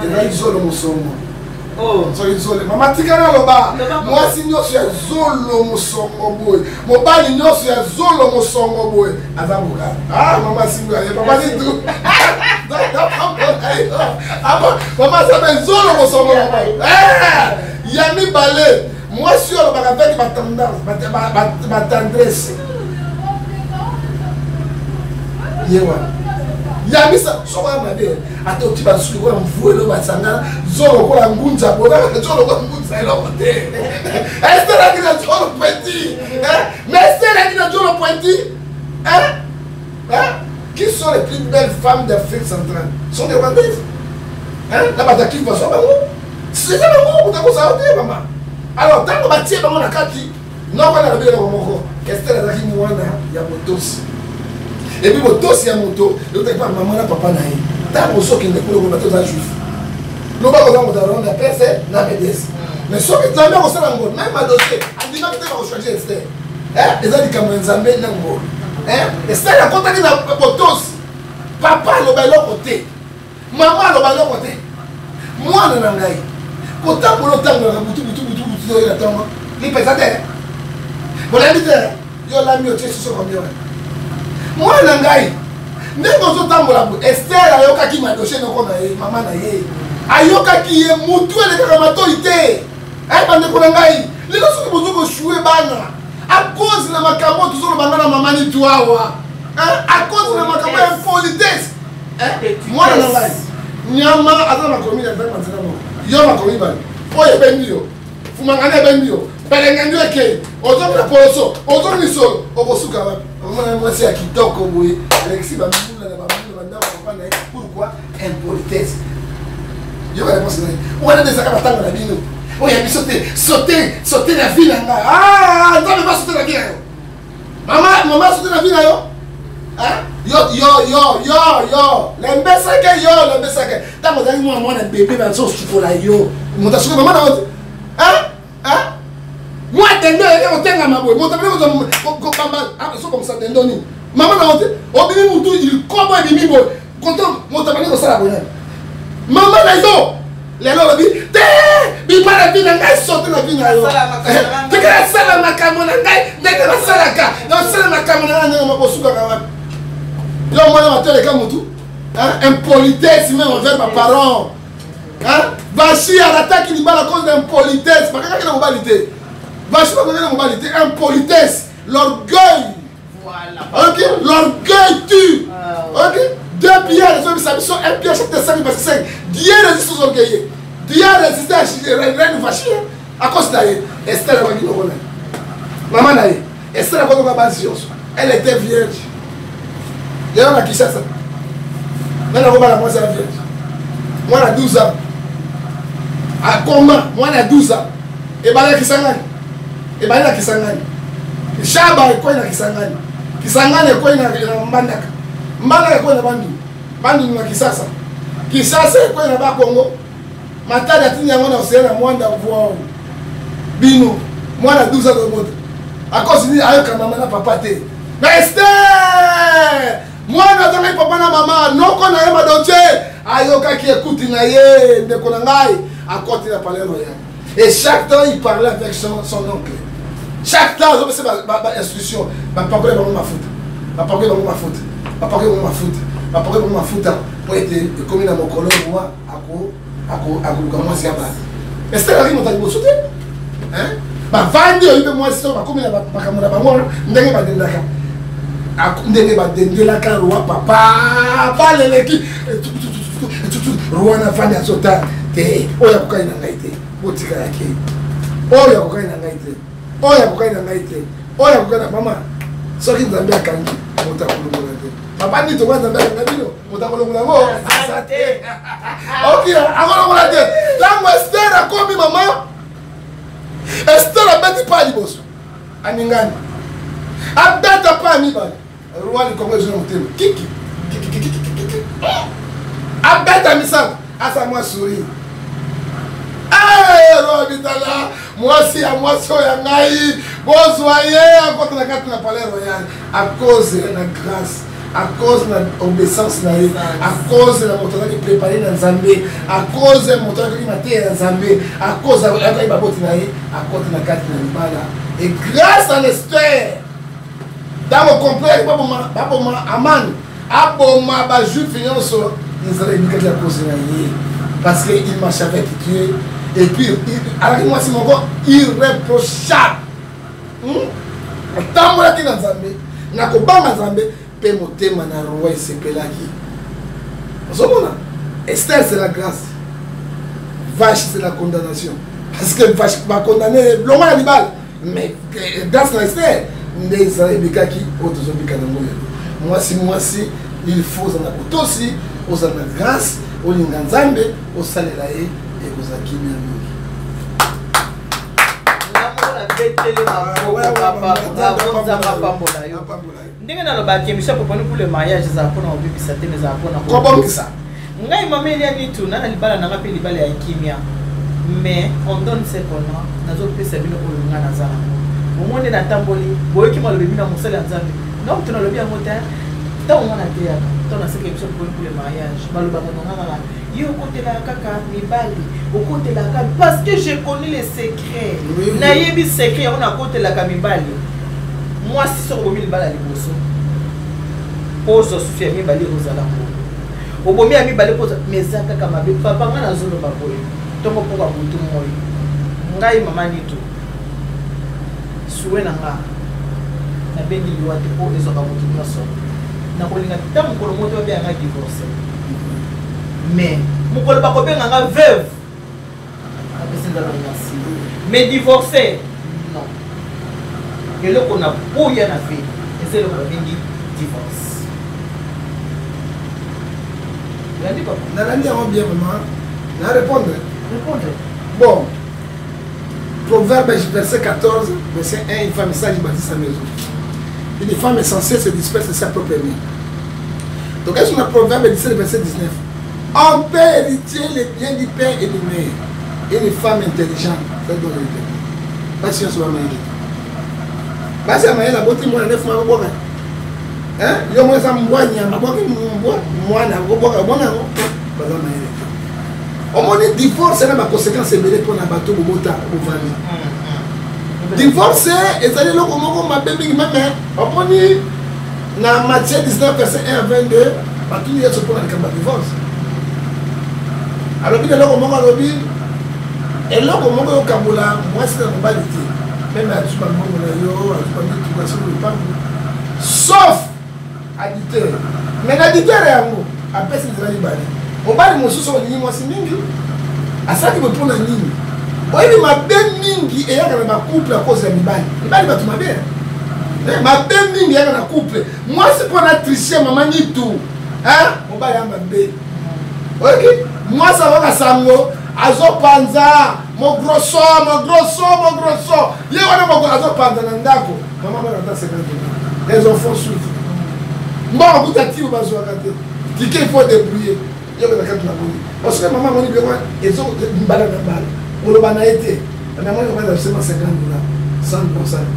Ezali zolo mosongo. Soki zolo, mama tika naloba, mwasi nyonso ya zolo mosongo boye, mobali nyonso ya zolo mosongo boye aza boka. Ah, mama simba ye, mama nitu, mama aza mpe zolo mosongo. Mama ya mibale, mwasi oyo alobaka avec batendance, batendresse, ye wana. Ya misa, soko ya mabe, ata oti basuki lokola mvuelo basangana, zolo lokola ngunza, bolaka zolo lokola ngunza, eloko te. Eselaki na zolo pointi, mais eselaki na zolo pointi. Qui sont les plus belles femmes d'Afrique centrale? Sont des Rwandaises na bato ya Kivu, bazwa bango, eza bango kuta kozala te mama. Alors ntango batie bango na kati, noko na lobi eloko moko: Ester azalaki mwana ya botosi. Et puis botosi ya moto eutaki mpa mama na papa na ye. Ntango ozokende kuna, koloba te oza juif, loba koza moto ya Rwanda, Perse na Médès. Mais soki Nzambe akosala ngo, même Mardochée andimaki te bakochanger Ester. Eza likambo ya Nzambe na ngolu. Ester akotaki na botosi. Papa aloba eloko te, mama aloba eloko te. Mwana na ngai, kotambola otambolaka butu butu butu butu, oyo na ntongo lipeza te, bolambi te, yo olambi, otie suso combien wana? Mwana na ngai, ndenge ozotambola boye. Ester ayokaki Mardochée noko na ye, mama na ye ayokaki ye. Mutu elekaka matoi te. Ay, bandeko na ngai, lelo soki bozo koshue bana à cause na makambo tozoloba, nga na mama nitu awa, à cause na makambo ya impolitesse. Mwana na ngai, nyama aza na makolo mingi, azali nzela moko, yo makolo mibale. Oyo ebendi yo fumangani, ebendi yo pelengani, yo ekei ozongi na poloso, ozongi lisolo, okosuka wapi? Omona mwasi ya kitoko boye, alekisi bamula na bamula bandako papa na ye. Pourquoi impolitesse? Yoka réponse na ye wana nde ezaka batango na bino oyo ya biso te. Saute, saute na vie na ngai. Ah, Nzambe basaute na vie na yo, mama, mama, saute na vie na yo. Yo, yo, yo, yo, yo, lembesake, yo lembesake. Ntango ozalaki mwana, mwana bebe, bazosukola yo, moto asuki mama na yo te. Mwa dendo eke kotengama boye, moto abele kozwa sobongisa dendo nini? Mama na yo te, obimi mutu likobo ebimi boye, konto moto abandi kosala boye. Mama na yo lelo olobi te bipa na vi na ngai sote na vi na yo teke nasala makambo na ngai ndenge nasalaka nasala makambo na ngai ndenge moko osukaka wapi yo mwana bateleka motu impolitesse même envers baparent Vashi arataki libala cause d'impolitesse bakangaki na mobali te Vashi bakangaki na mobali te impolitesse l'orgueil. Voilà. Ok, l'orgueil tue. Ah, ok, 2 Pierre, ezobisa biso 1 Pierre chapitre 5 verset 5. Dieu résiste aux orgueilleux. Dieu a résisté à reine Vashi à cause na ye. Esther abaki noko na ye. Mama na ye. Esther akotoka basi nyonso. Elle était vierge. Lelo na Kinshasa. Nani akobala mwasi ya vierge? Mwana 12 ans. Akoma mwana 12 ans. Ebala Kisangani. Ebali na Kisangani. Shaba ekwei na Kisangani. Kisangani ekwei na Mbandaka. Mbandaka ekwei na Bandundu. Bandundu na Kisasa. Kisasa ekwei na Bakongo. Matadi atindi yango na Océan na Mwanda voa bino mwana 12 ans obota akosi nini ayoka mama na papa te na Esther mwana azangaki papa na mama noko na ye Madoche ayokaki ekuti na ye ndeko na ngai akoti na palais royal et chaque temps il parlait avec son oncle. Chaque temps azopesa bainstruction, bapakole bango mafuta, bapakole bango mafuta, bapakole bango mafuta, bapakole bango mafuta mpo ete ekomi na mokolo roi akoluka mwasi ya bana. Ester azalaki moto ya liboso te. Bavandi oyo mpe mwasi soko bakomi na makambo na bango ndenge badendaka ndenge badendelaka roi papa baleleki roi na vandi azota te oyo akokani na ngai te botikala ke oyo akokani na ngai te oyo akokani na ngai te oyo akokani na mama. Soki Nzambe akangi moto akolongola te. Papa nini tokoya Nzambe akanga bino moto akolongola yango aza te. Ok, akolongola te. Ntango Ester akomi mama Ester abeti pa liboso aningani abeta pa mibale roi likongo ezwi na motema kiki kikikikikiki abeta misato asa mwa sourire. Roi bitala mwasi ya mwasi oyo ya ngai bozwa ye akota na kati na palais royal à cause na grâce, à cause na obéissance na ye, à cause na moto azalaki préparé na Nzambe, à cause ya moto azalaki mateya ya Nzambe, à cause ayokaki baboti na ye akoti na kati na libala. Et grâce à l'Esther, ntango complet baboma Aman aboma bajuif nyonso, Israel ebikaki ya cause na ye parce que il marche avec Dieu et puis alaki mwasi moko irréprochable, atambolaki na Nzambe na kobanga Nzambe mpe motema na roi esepelaki. Ozomona, Esther c'est la grâce, Vache c'est la condamnation parce que Vache bacondamné longo na libala, mais grâce na Esther nde Israel ebikaki. Oyo tozobika nango lelo, mwasi mwasi il faut ozala na botosi, ozala na grâce, olinga Nzambe, osalela ye, ekozala kimia mingi. Nabeteli maboko papa, bravo, Nzambe apambola yo. Ndenge nalobaki, émission Poponi pour le mariage ezala mpona kobebisa te, ezala mpona kobongisa. Ngai mama Elia Nitu na na libala nanga mpe libala ya kimia, mais on donne ce qu'on a. Nazopesa bino oyo ngai naza nango. Bomoi nde natamboli, boyoki maloba bino ya mosali ya Nzambe. Nga moto nalobi yango te. Ntango nga nateyaka, ntango naseka émission Poponi pour le mariage, balobaka na nga kaka ye okotelaka kaka mibali, okotelaka parce que je connais les secrets. Nayebi secret yango, nakotelaka mibali. Mwasi soki obomi libala liboso, ozwa susu ya mibale, ozala ngo obomi ya mibale mpo mais eza kaka mabe. Papa, ngai nazoloba boye ntongo mpoka butu moi. Ngai mama Nitu, suwe na nga nabengi liwa te mpo ezwaka motu nyonso. Nakolinga ta mokolo moko te babenga nga divorce, mais mokolo bakobenga nga veuve, napesi Nzambe merci. Mais divorce, non. Eloko na boya na vie eza eloko babengi divorce. Olandi, papa? Nalandi yango bien, vraiment. Na répondre? Répondre. Bon, Proverbe verset 14 verset 1: une femme sage bâtit sa maison, une femme insensée se disperse de sa propre main. Donc est-ce qu'on a Proverbe 17 verset 19: on peut hériter les biens du père et du mère, une femme intelligente fait don de l'éternel. Basi nyonso bamayele, basi ya mayele aboti mwana 9 mois, akobwaka. Yo moko eza mbwa nyama bwaki mbwa mwana okobwaka mwana yango baza mayele te. Omoni divorce na baconséquence ebele mpo na bato bobota bovandi. Divorce ezali eloko moko mabe mingi meme omoni na Matthieu 19 verset 1 à 22 batuni Yesu mpo na likambo ya divorce. Alobi na eloko moko, alobi eloko moko yokabola mwasi na mobali te, meme azwi bambongo na yo, azwi bamituka, soki lopango, sauf adultère. Mais na adultère yango apesi nzela mibale. Mobali mosusu olingi mwasi mingi asalaki boye mpona nini? Oyebi mabe mingi eyaka na bacouple à cause ya mibali. Mibali bato mabe, mabe mingi eyaka na couple. Mwasi mpona triche mama nitu, mobali ya mabe. Oyoki mwasi akoka sango azopanza mogroso mogroso mogroso ye wana moko azopanza na ndako. Mama bana ata 50, les enfants souffrent. Mbongo kuta tio bazwaka te, tike il faut débrouiller yo na kati na boni, parce que mama amoni biloko ezo mbala na mbala koloba na ye te. Namoni mobali azosema 50 $, 100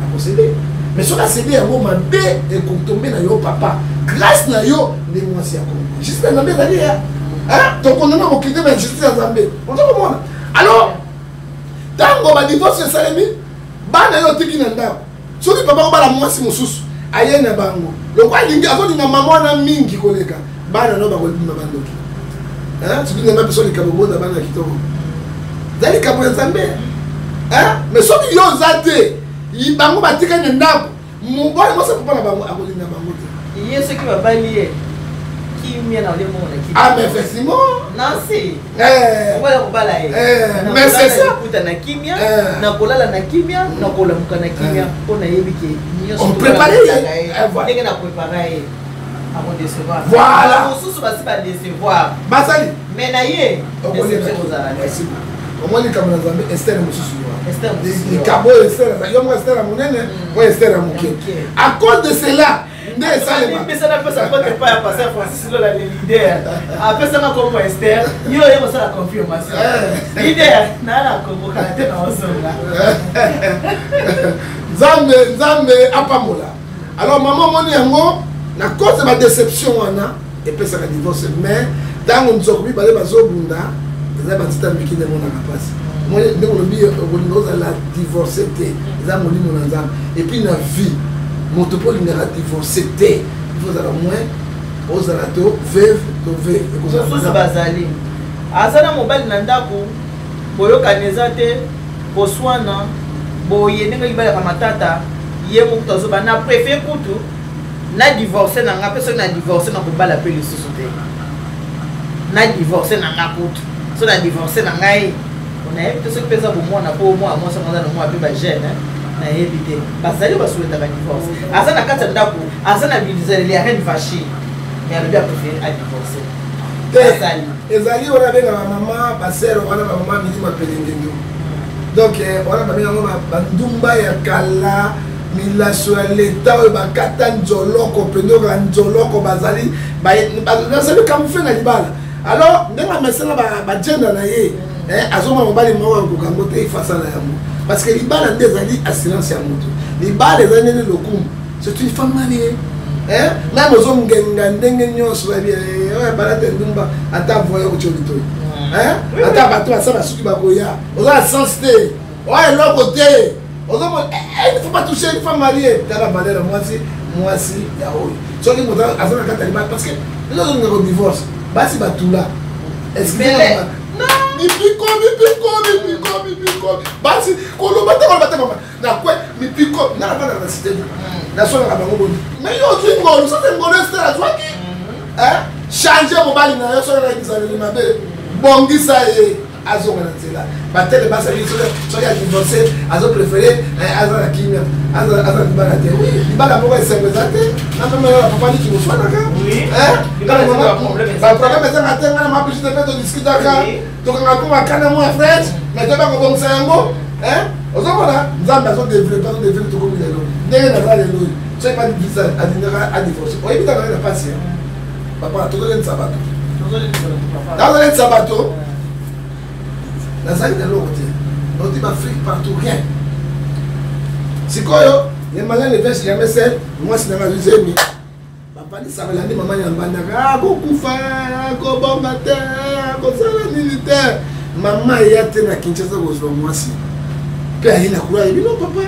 akosede, mais soki asede yango mabe ekotombe na yo papa. Grâce na yo nde mwasi ya kongo justice ya Nzambe ezali ya tokondana mokili te na justice ya Nzambe. Oza komona alors ntango badivorce esalemi, bana yo otiki na ndako. Soki papa kobala mwasi mosusu aye na bango, lokwa alingi azolinga mama wana mingi koleka bana no, bakolima bandoki. Soki Nzambe apeso likambo, bonda bana ya kitoko, eza likambo ya Nzambe. Mais soki yo oza te, bango batikali na ndako, mobali mwasi papa na bango akolinga bango te. Ye soki babali ye kimia na olie mbongo na kimia. Ah mais effectivement. Nancy mobali akobala ye. Mais c'est ça. Nakuta na kimia, nakolala na kimia, nakolamuka na kimia, mpo nayebi ke nyonso prépare ye ndenge na prépare ye akodecevoir. Voilà. Mosusu basi badecevoir. Basali. Mais na ye déception kozala. Merci. Omoni likambo na Nzambe, Ester mosusu, likambo oyo Ester, yo moko Ester ya monene, oyo Ester ya moke, à cause de cela nde esalema. Napesa kote epai ya pasteur Francis Lola, le leader. Apesanga kombo Ester, yo oye kosala confirmation. Leader naa na Kongo kala te na ozonga. Nzambe, Nzambe apambola. Alors mama, omoni yango na cause ya badéception wana epesaka divorce. Mais ntango nzoko mibale bazobunda, eza batita miki nde emonaka mpasi. Ndenge olobi, okolinga ozala divorce te, eza molimo na Nzambe. Et puis na vie, moto mpo olingaka divorce te, il faut ozala moins ozala to veuve to veuve. Mosusu bazali aza na mobali na ndako, boyokani eza te, koswana boye ndenge libalaka matata. Ye mokutu azoba na préfère kutu na divorce na nga, mpe soki na divorce na kobala mpe lisusu te, na divorce na nga kutu, so na divorce na ngai nayebi te soki mpe eza bomwana, mpo mwana mwasi yango aza na mwa mpe bajeune, nayebi te. Bazali basouhaitaka divorce, aza na kati ya ndako, aza na bizaleli ya reine Vashti, mais alobi apréféré adivorce. Te, ezali wana abengaka mama basere wana, bamama milimo pelengendo. Donc wana babenga yango bandumba ya kala, milaso ya leta oyo bakata nzoloko mpenza, oyoka nzoloko, bazali bazali camoufle na libala. Alors ndenge amesana bajenda na ye, azomona mobali moko akoka yango te, ifo asala yango, parce que libala nde ezali assurance ya moto. Libala ezali ndenge lokumu, c'est une femme mariée, même ozongenga ndenge nyonso, bayebi oyo bala te ndumba, ata voye okotio litoi, ata bato basala basuki bakoya, oza na sens te, oyo eloko te. Ozomona, il faut pas toucher une femme mariée. Tala valeur ya mwasi, mwasi ya oyo soki moto aza na kati ya libala, parce que biso ozolinga kodivorce, basi batula mipiko mipiko mipiko mipiko, basi koloba te, koloba te, mama nakwe mipiko nga nafandaka na cité, naswanaka bango boni. Mais yo ozwi ngolu, ça c'est ngolu Ester azwaki. Change mobali na yo, soki nayebisaka mabe, bongisa ye azonga na nzela. Batele basali soki adivorce, azopréféré aza na kimia, aza na libala te. Libala moko esengo eza te. Na meme yo na papa niki boswanaka, baproblème ezanga te. Nga na mabisu te mpe todiskutaka, tokanga mpo makana mwa french, mais toyeba kobongisa yango. Ozomona Nzambe azodéveloppe, azodéveloppe, tokomi lelo ndenge naza lelo oyo. Soki badivisa alingaka adivorce, oyebi tanga na pasi ya papa, tozolendisa bato, nazolendisa bato. Nazali na eloko te, nauti baafrike partout, rien. Sikoyo le malin ne vient jamais seul. Mwasi nanga azwi zemi. Avandi sango elandi mama na mbandaka akokufa, akobonga te, akosala nini te. Mama eya te na Kinshasa kozwa mwasi mpe aye na kula ayebi no papa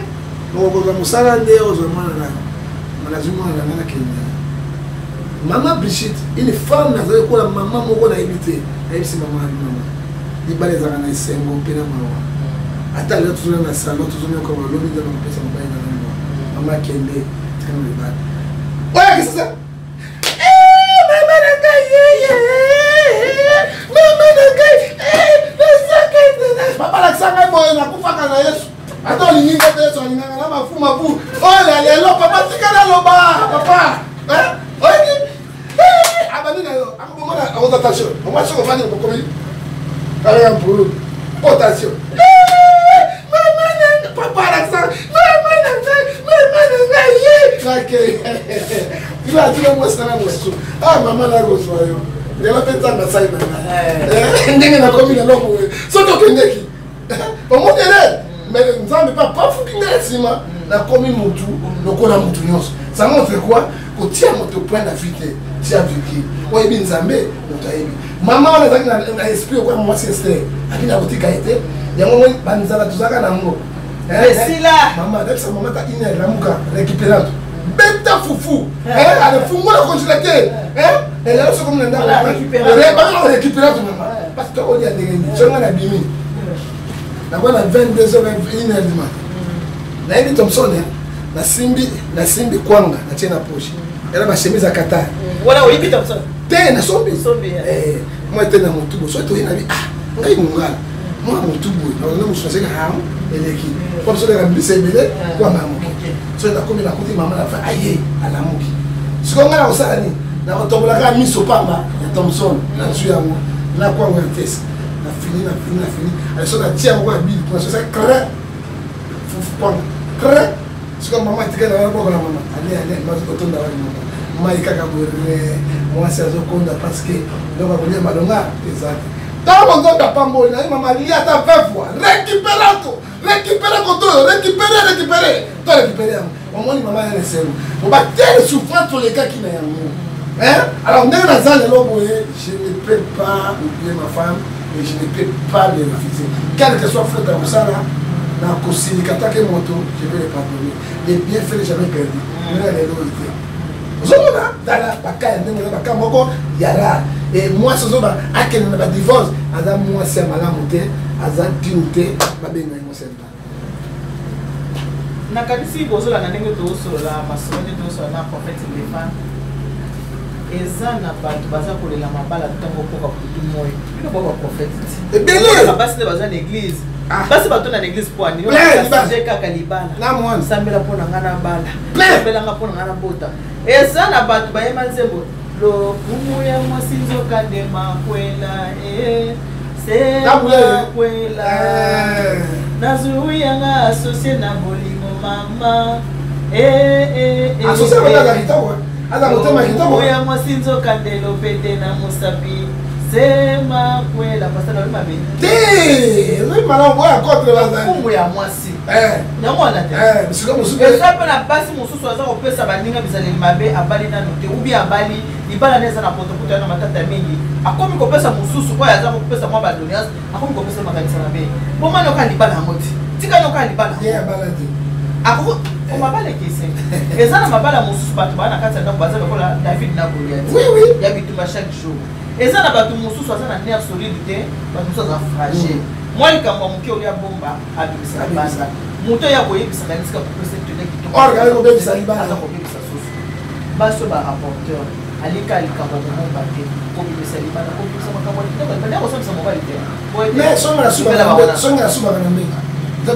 okozwa mosala nde ozwa mwana na nazwi mwana na ngai nakende. Mama Brigitte, une femme nazali kola mama moko nayebi te, nayebisi mama abi mama libala ezalaka na esengo mpe na mawa, ata lelo tozona na salon tozonyoka balobi nzambe akopesa mobali na ngai mama akende tikana libala oyo kisasa mama na ngai mama na ngai papa lakisa ngai boye nakufaka na Yesu ata olingi ngai te Yesu alinganga na mafu mafu oyo ya lelo papa tika naloba papa oyebi abandi na yo akobomona akoza tension omwa soki ofandi okomi kaka mpulu po tension mama na papa alakisa mama na ngai mama na ngai ye nake ila atika mwasi nanga mosusu ah mama nakozwa yo lelo mpe nzambe asali na ngai ndenge nakomi lelo boye soki okendeki omokele mais nzambe mpe apafuki ngai nsima nakomi motu lokola motu nyonso. Ça montre quoi? Kotia moto point na vie te, tia virgule. Oyebi nzambe, moto ayebi mama wana azalaki na esprit okoya mwasi Ester aki na kotika ye te. Yango moi banzala tozalaka na yango esila. Mama nayebisa mama ta ine lamuka récupérante beta fufu ale fungola congélateur elelo soki omona ndako récupérante mama parce que olia ndenge nini soki nga na bimi nakoya na 22 heures 1 heure du matin nayebi Thomson nasimbi nasimbi kwanga natie na poche ela bachemise ya Qatar. Wana oyebi Thomson? Te, nasombi mwa ete na motu boye soki toye nabi ah ngai mongala mwa motu boye naona mosu naseki hamu eleki po biso kaka mbisa ebele kwanga ya moke. Soki nakomi nakuti mama na fa aye alamuki sikoyo ngai nakosala nini? Nakotombola kaka miso pamba ya Thomson nazwi yango na kwanga ya tese na fini na fini na fini ale soki natia yango ya bili kuna soki cre fufu kwanga cre sikoyo mama atikali na wana bokola mama ale ale otonda wani mama mai kaka boye mwasi azokonda parce que eloko akolia malonga eza te. Ntango nzambe apamboli na ye mama alia ata 20 fois récupérato récupéré koto oyo récupéré récupéré to récupéré yango omoni mama ya esengo obatele souffrance tolekaki na yango. Alors ndenge naza lelo boye, je ne peux pas oublier ma femme et je ne peux pas le refuser, quel que soit faute ya kosala na kosilika take moto, je vais le pardonner. Le bien fait n'est jamais perdu. Ndenge lelo oyo te ozomona tala baka ya ndenge eza baka moko ya rare e mwasi ozoba akende na badivorce aza mwasi ya malamu te, aza digne te babenga ye mwasi ya libala. Nakanisi bozolanda ndenge tozosolola masolo nde tozosolola na prophète Ndefa. Eza na bato baza kolela mabala ntango mpoka butu moi bino bo baprophète ti ebele basi nde baza na église, basi bato na église po ani kaka libala sambela mpo na ngai na bala sambelanga mpo na ngai na bota. Eza na bato bayemba nzembo lokumu ya mwasi nzoka nde makwela semakwela nazwi yanga asocie na bolingo mama. Ya mwasi nzoka nde lopete na mosapi semakwela pasala oyo mabe. Te, ezali malamu oyo akotre. Lokumu ya mwasi yango wana te. Eza mpe na basi mosusu aza kopesa baninga bizaleli mabe, abali nano te ubi abali libala nde eza na potopoto ya na matata mingi, akomi kopesa mosusu oyo aza kopesa mwa badoléance, akomi kopesa makanisa mabe bomani okaa libala yango ti tika nokaa libala mabala ekese. Eza na mabala mosusu bato baa na kati ya ndako baza lokola David na Goliath ya bitumba chaque jour. Eza na bato mosusu aza na nerf solide te, bato mosusu aza fragile, mwa likambo ya moke olia bomba abimisa libanda, moto oyo akoyebisaka nisika kopesa tene kitoko aza kobebisa susu. Basi oyo barapporteur alika likambo ya kobomba te, kobimisa libanda, kobimisa makambo ya kitoko libanda kosambisa mobali te. Mais songa nasubaka na mbeka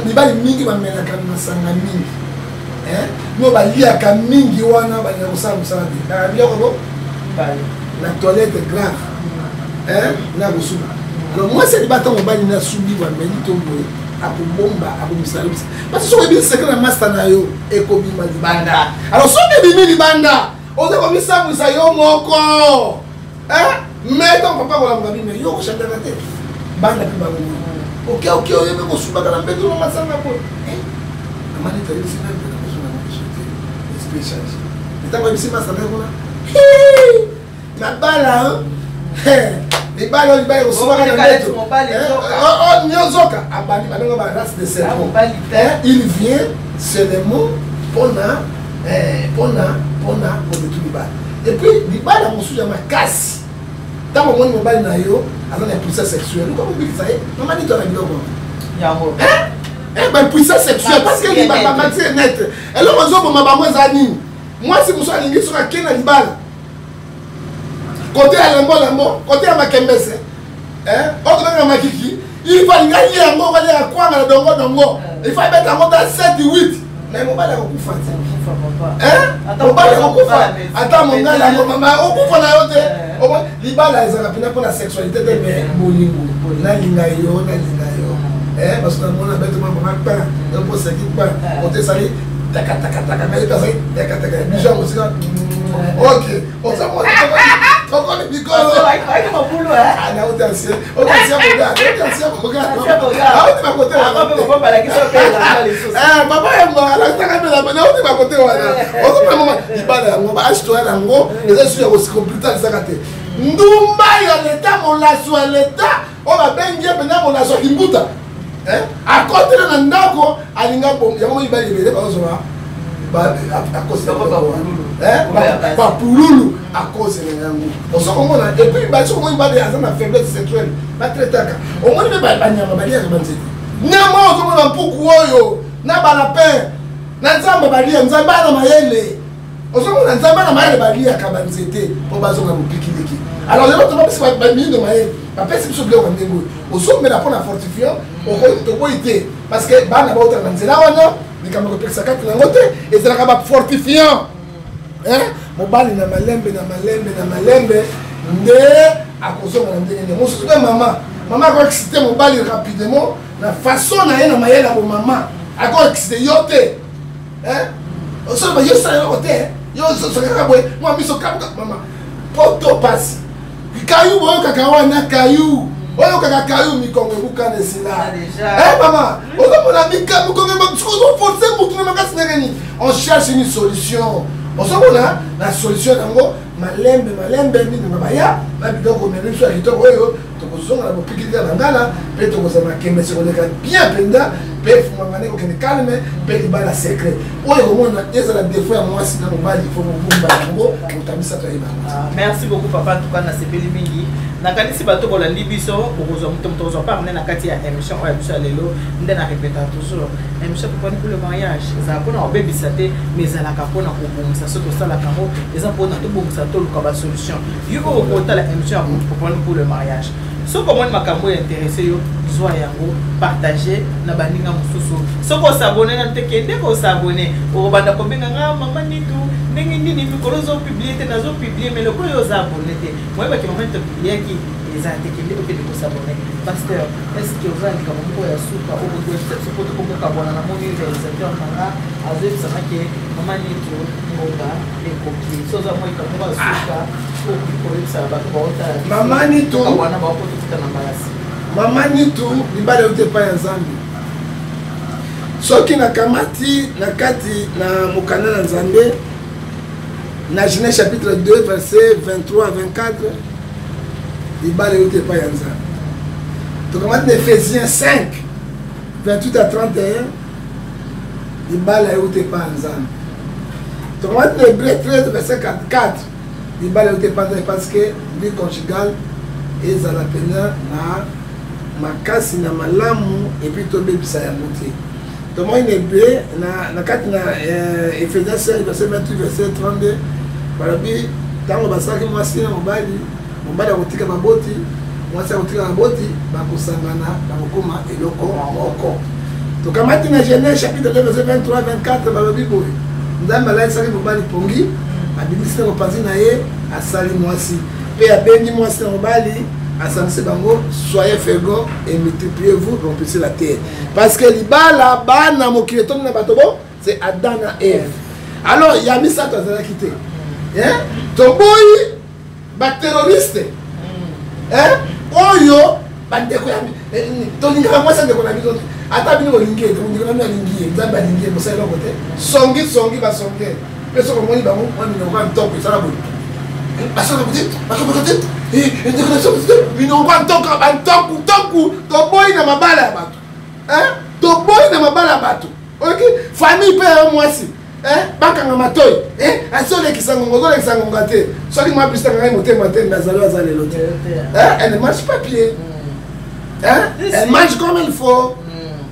mibali mingi bamelaka masanga mingi no baliaka mingi wana balinga kosala mosala te kaka biloko bo na toilette grave na kosuba. Alors mwasi aliba ntango mobali nasubi bameli to boye akobomba akobimisa alobisa parce que soki oyebi secret na master na yo ekobima libanda. Alors soki ebimi libanda oza komisambwisa yo moko, mais ntango papa kolamuka bino yo koshandaka te bana mpe bango oke oke oyebi kosubaka na mbeto na masanga boye amani tayebisi nani mpe nakozonga na biso te esprit change ntango ayebisi masa na ye kuna. Nabala libala oyo, libala ekosubaka na ndeto nyozoka abandi babenga ba race de cerveau. Il vient seulement mpona kobetu libala. Et puis libala mosusu ya makasi, ntango omoni mobali na yo aza na impuissance sexuelle, luka kobikisa ye. Mama nito na biloko yango. Baimpuissance sexuelle, parce que bamati net eloko ezoboma bango eza nini? Mwasi mosusu alingi, soki akei na libala, kote ya lembolembo, kote ya makembese, oyo tobenga makiki, il faut alingi alia yango, alia kwanga na dongo dongo, il faut abeta yango ta 7 8, mais mobali akokufa te. Mobali akokufa ata mongala yango, mama, okufa na yo te. Libala ezalaka mpena mpona sexualité te, mais bolingo. Nalinga yo, nalinga yo, parce que namona bete mama kpa eposaki kpa ote esali takatakataka, ngai mpe azali takataka biso yango sika. Ok, tokoli mikolo nauti ancien, ancien boga, auti ancien boga, auti bakote wana. Papa yango alakisaka mpe nauti bakote wana. Ozomona, mama, libala yango baage toya yango eza su ya kosikopitalisaka te. Ndumba ya leta, molaso ya leta oyo babengi ye mpenza molaso ya kimbuta, akotela na ndako, alinga yango. Mibali ebele bazozwa bapululu akozela yango. Ozo komona, et puis basi, omoni mibali aza na faiblesse sexuelle, batraitaka. Omoni mpe banyama baliaka banzete. Nyama ozomona, mpuku oyo na balapin na nzambe balia. Nzambe ana mayele, ozomona Nzambe na mayele, baliaka banzete mpo bazonga mopikiliki. Alors lelo tobapesi bamindo mayele, bapesi biso biloko ya ndenge oyo ozomela mpo na fortifiant. Toboyi te, parce que bana bautaka na nzela wana, likambo kopekisa kati na yango te, ezalaka bafortifiant. Mobali na malembe, na malembe, na malembe nde akozonga na ndenge nini. Mosusu mpe mama, mama akoexciter mobali rapidement na façon na ye, na mayele ya bomama. Akoexciter yo te, osoloba yo sala eloko te, yo kaka boye, mwa miso kabuka. Mama, poto pasi kayu, boyokaka wana kayu, oyokaka kayu, mikongo ebukana esila. Mama, ozomona mikongo, ozoforce mutu na makasi ndenge nini? On cherche une solution. Ozomona na solution yango malembe malembe, mingi baya na biloko omeli biso ya kitoko oyo, tokozonga na bopikili ya bangala mpe tokozala na kembese koleka bien mpenza, mpe efungwanga nde kokende calme. Mpe libala secret oyo ekomona ezala défaut ya mwasi na mobali, faut kobumba yango, moto misato ayeba. Merci beaucoup, papa. En tout cas nasepeli mingi. Nakanisi bato bolandi biso, okozwa moto, moto kozwa part nde na kati ya émission oyo ya biso ya lelo. Nde na répéta toujours, émission Popani pour le mariage ezala mpona kobebisa te, mais ezalaka mpona kobongisa. So tosalaka yango, eza mpona tobongisa, toluka basolution. Yo oyo okotala émission ya Popani pour le mariage, soki omoni makambo oyo intéressé yo, zwa yango, partage na baninga mosusu. Soki os'abonner nanu te, kende kos'abonner. Okobanda kobenga nga: "Mama Nitu, ndenge nini mikolo ozopublier te?" Nazopublier, mais lokola oyo oza abonné te, moyebaki mama Nitu apubliaki eza te. Kende, okende kos'abonner. Pasteur, est ce que oza na likambo moko ya suka okoki oyebisa biso po tokomokabwana? Namoni réalisateur na nga azoyebisanga ke mama Nitu, ngonga ekoki. So oza mwa likambo moko ya suka okoki koyebisa bato baotala? Mama Nitu. Wana baoko tokutana mbala nsima. Mama Nitu, libala euti epai ya Nzambe. Soki nakamati na kati na mokanda na Nzambe, na Genèse chapitre 2 verset 23 à 24, libala euti epai ya Nzambe. Tokamati na Éphésiens 5 28 à 31, libala euti epai ya Nzambe. Tokamati na Hébreu 13 verset 4, libala euti epai ya Nzambe, parce que vie conjugale ezala pena na makasi na malamu, et puis tobebisa yango te. Tomoni na Hébreu, na kati na Éphésiens 5 verset 28 verset 32, balobi ntango basalaki mwasi na mobali, mobali akotika baboti, mwasi akotika baboti, bakosangana, bakokóma eloko moko. Tokamati na Genèse chapitre 2 verset 23 24, balobi boye: Nzambe alalisaki mobali pongi, abimisi na mopanzi na ye, asali mwasi, mpe abengi mwasi na mobali, asangisi bango: "Soyez féconds et multipliez-vous, remplissez la terre." Parce que libala, bana, mokili etondi na bato bo c'est Adam na Eve. Alors ya misato azalaki te. Toboyi baterroriste oyo bandeko ya tolingaka mwasi ya ndeko na biso te. Ata bino bolingi ye, ndeko na bino alingi ye, Nzambe alingi ye, mosala eloko te. Songi songi, basonge mpe soki omoni bango mwa minoko ya ntoko esala boye. Basala te, bakobaka te, ndeko na biso te, minoko bantoka bantoku ntoku, toboyi na mabala ya bato, toboyi na mabala ya bato. Oyoki famille mpe ya mwasi bakanga matoi, azolekisa ngonga, ozolekisa ngonga te. Soki mwa biso ngai motema te, ndazali aza lelo te. Elle ne mange pas pied, elle mange comme il faut.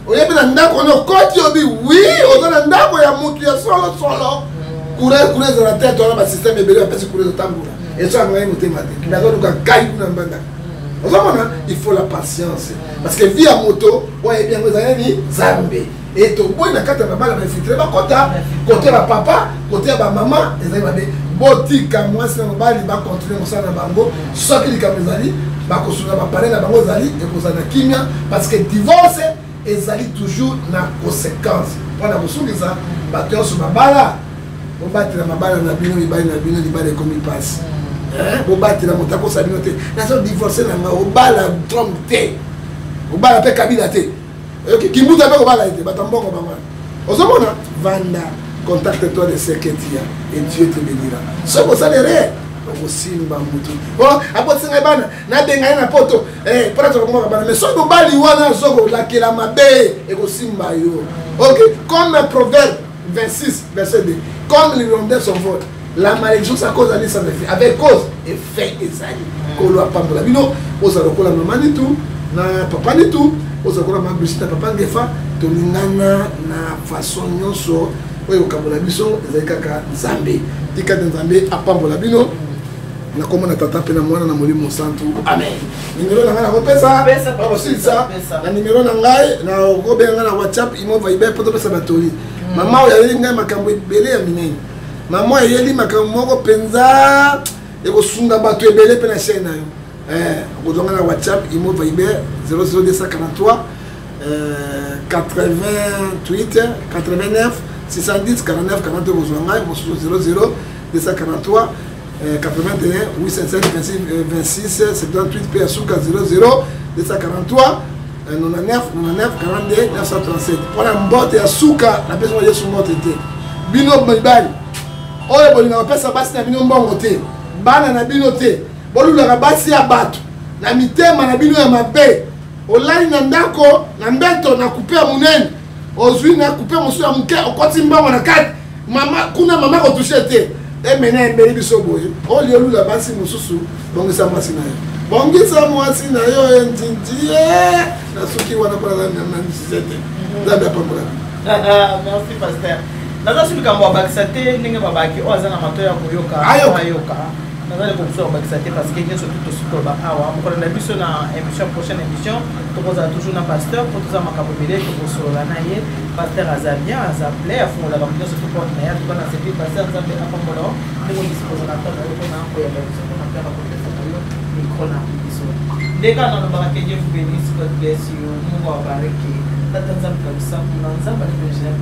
Oyebi na ndako wana okoti, obi wi oza na ndako ya mutu ya solo solo. Courant, courant ezala te, towana basystème ebele bapesi courant ezotambola, esoka ngai motema te, nazoluka kai kuna mbandaka. Ozomona, il faut la patience, parce que vie ya moto oyo ayebi yango ezali nini? Nzambe. E toboyi na kati ya mabala bainfiltrés bakɔta kote ya bapapa, kote ya bamama, ezali mabe. Botika mwasi na mobali bacontinue mosala na bango. Soki likambo ezali, bakosunga bapale na bango, ezali ekozala na kimia, parce que divorce ezali toujours na conséquence. Mpona kosukisa, bato nyonso babala, bobatela mabala na bino, mibali na bino. Libala ekomi mpasi, bobatela. Moto akosa bino te, nazo divorce na nga. Obala Trump te, obala mpe Kabila te, oyoki? Kimbuta mpe kobala ete bato ya mbongo bango wana. Ozomona, vanda, contacte toi de ce que tu as et Dieu te bénira. Soki osali erreur, okosimba mutu o abotisi ngai bana, nabenga ye na poto mpona tokomaka bana. Mais soki mobali wana azokolakela mabe, ekosimba yo. Ok, comme Proverbe 26 verset 2, comme l'hirondelle s'envole, la malédiction, sa cause ali sans effet, avec cause effet ezali. Kolo apambola bino. Ozala lokola mama Nitu na papa Nitu, ozala lokola mama Brigitte na papa Ngefa. Tolingana na façon nyonso. Oyo ekokabola biso ezali kaka Nzambe. Tika te Nzambe apambola bino na kombo na Tata mpe na Mwana na Molimo Santu, amen. Nimero na ngai nakopesa, bakosilisa na nimero na ngai, nakobenga ngai na WhatsApp, Imo, Viber, mpo topesa batoli. Mama oyo ayeli ngai makambo ebele ya minene, mama oyo ayeli makambo moko mpenza ekosunga bato ebele mpe na chaîne na yo. Okozwa ngai na WhatsApp, Imo, Viber, 00243 88 89 610 49 40. Okozwa ngai mosusu 00 243 81 807 26 26 78, mpe ya suka 00 243 99 99 42 937. Mpona mbote ya suka, napesi ngo Yesu mbote te. Bino mibali oyo bolingaka kopesa basi na bino mbongo te, bana na bino te, bolulaka basi ya bato na mitema na bino ya mabe. Olali na ndako na mbeto na coupe ya monene, ozwi na coupe mosusu ya moke, okoti mbongo na kati. Mama kuna, mama kotouche te. Emene emeli biso boye, oyo olula basi mosusu. Bongisa mwasi na yo, bongisa mwasi na yo entinti ye. Nasuki wana mpona na misise te. Nzambe apambola. Merci, pasteur. Naza su likambo abakisa te. Ndenge babaki, oyo aza na mato ya koyoka ayoka. Naza leko mosusu akobakisa te, parce que nyonso tu tosi koloba awa. Mokolo na biso na émission, prochaine émission, tokozala toujours na pasteur mpo toza makambo ebele tokosolola na ye. Pasteur aza bien, aza plein, afungolaka moto nyonso to porte na ye. Atuka na sepi, pasteur, Nzambe apambola ndenge odisposa na temps na yo mpona koyamba biso, mpona mpe bakopesa na yo micro na biso. Ndenge nalobaka, que Dieu vous bénisse, God bless you, Mungu awabariki. Tata Nzambe kabisa, kuna Nzambe alibejina.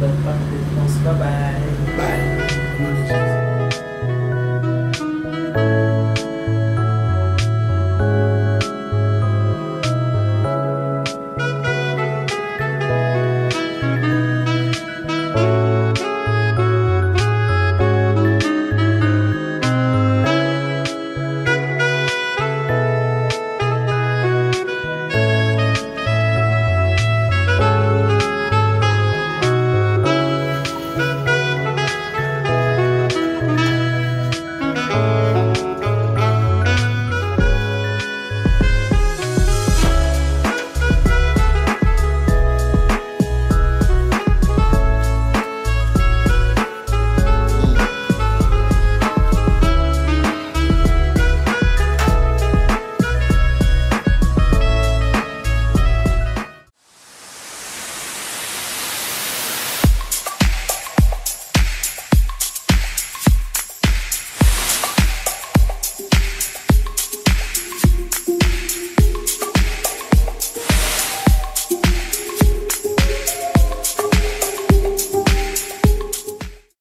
Bye bye. Bye.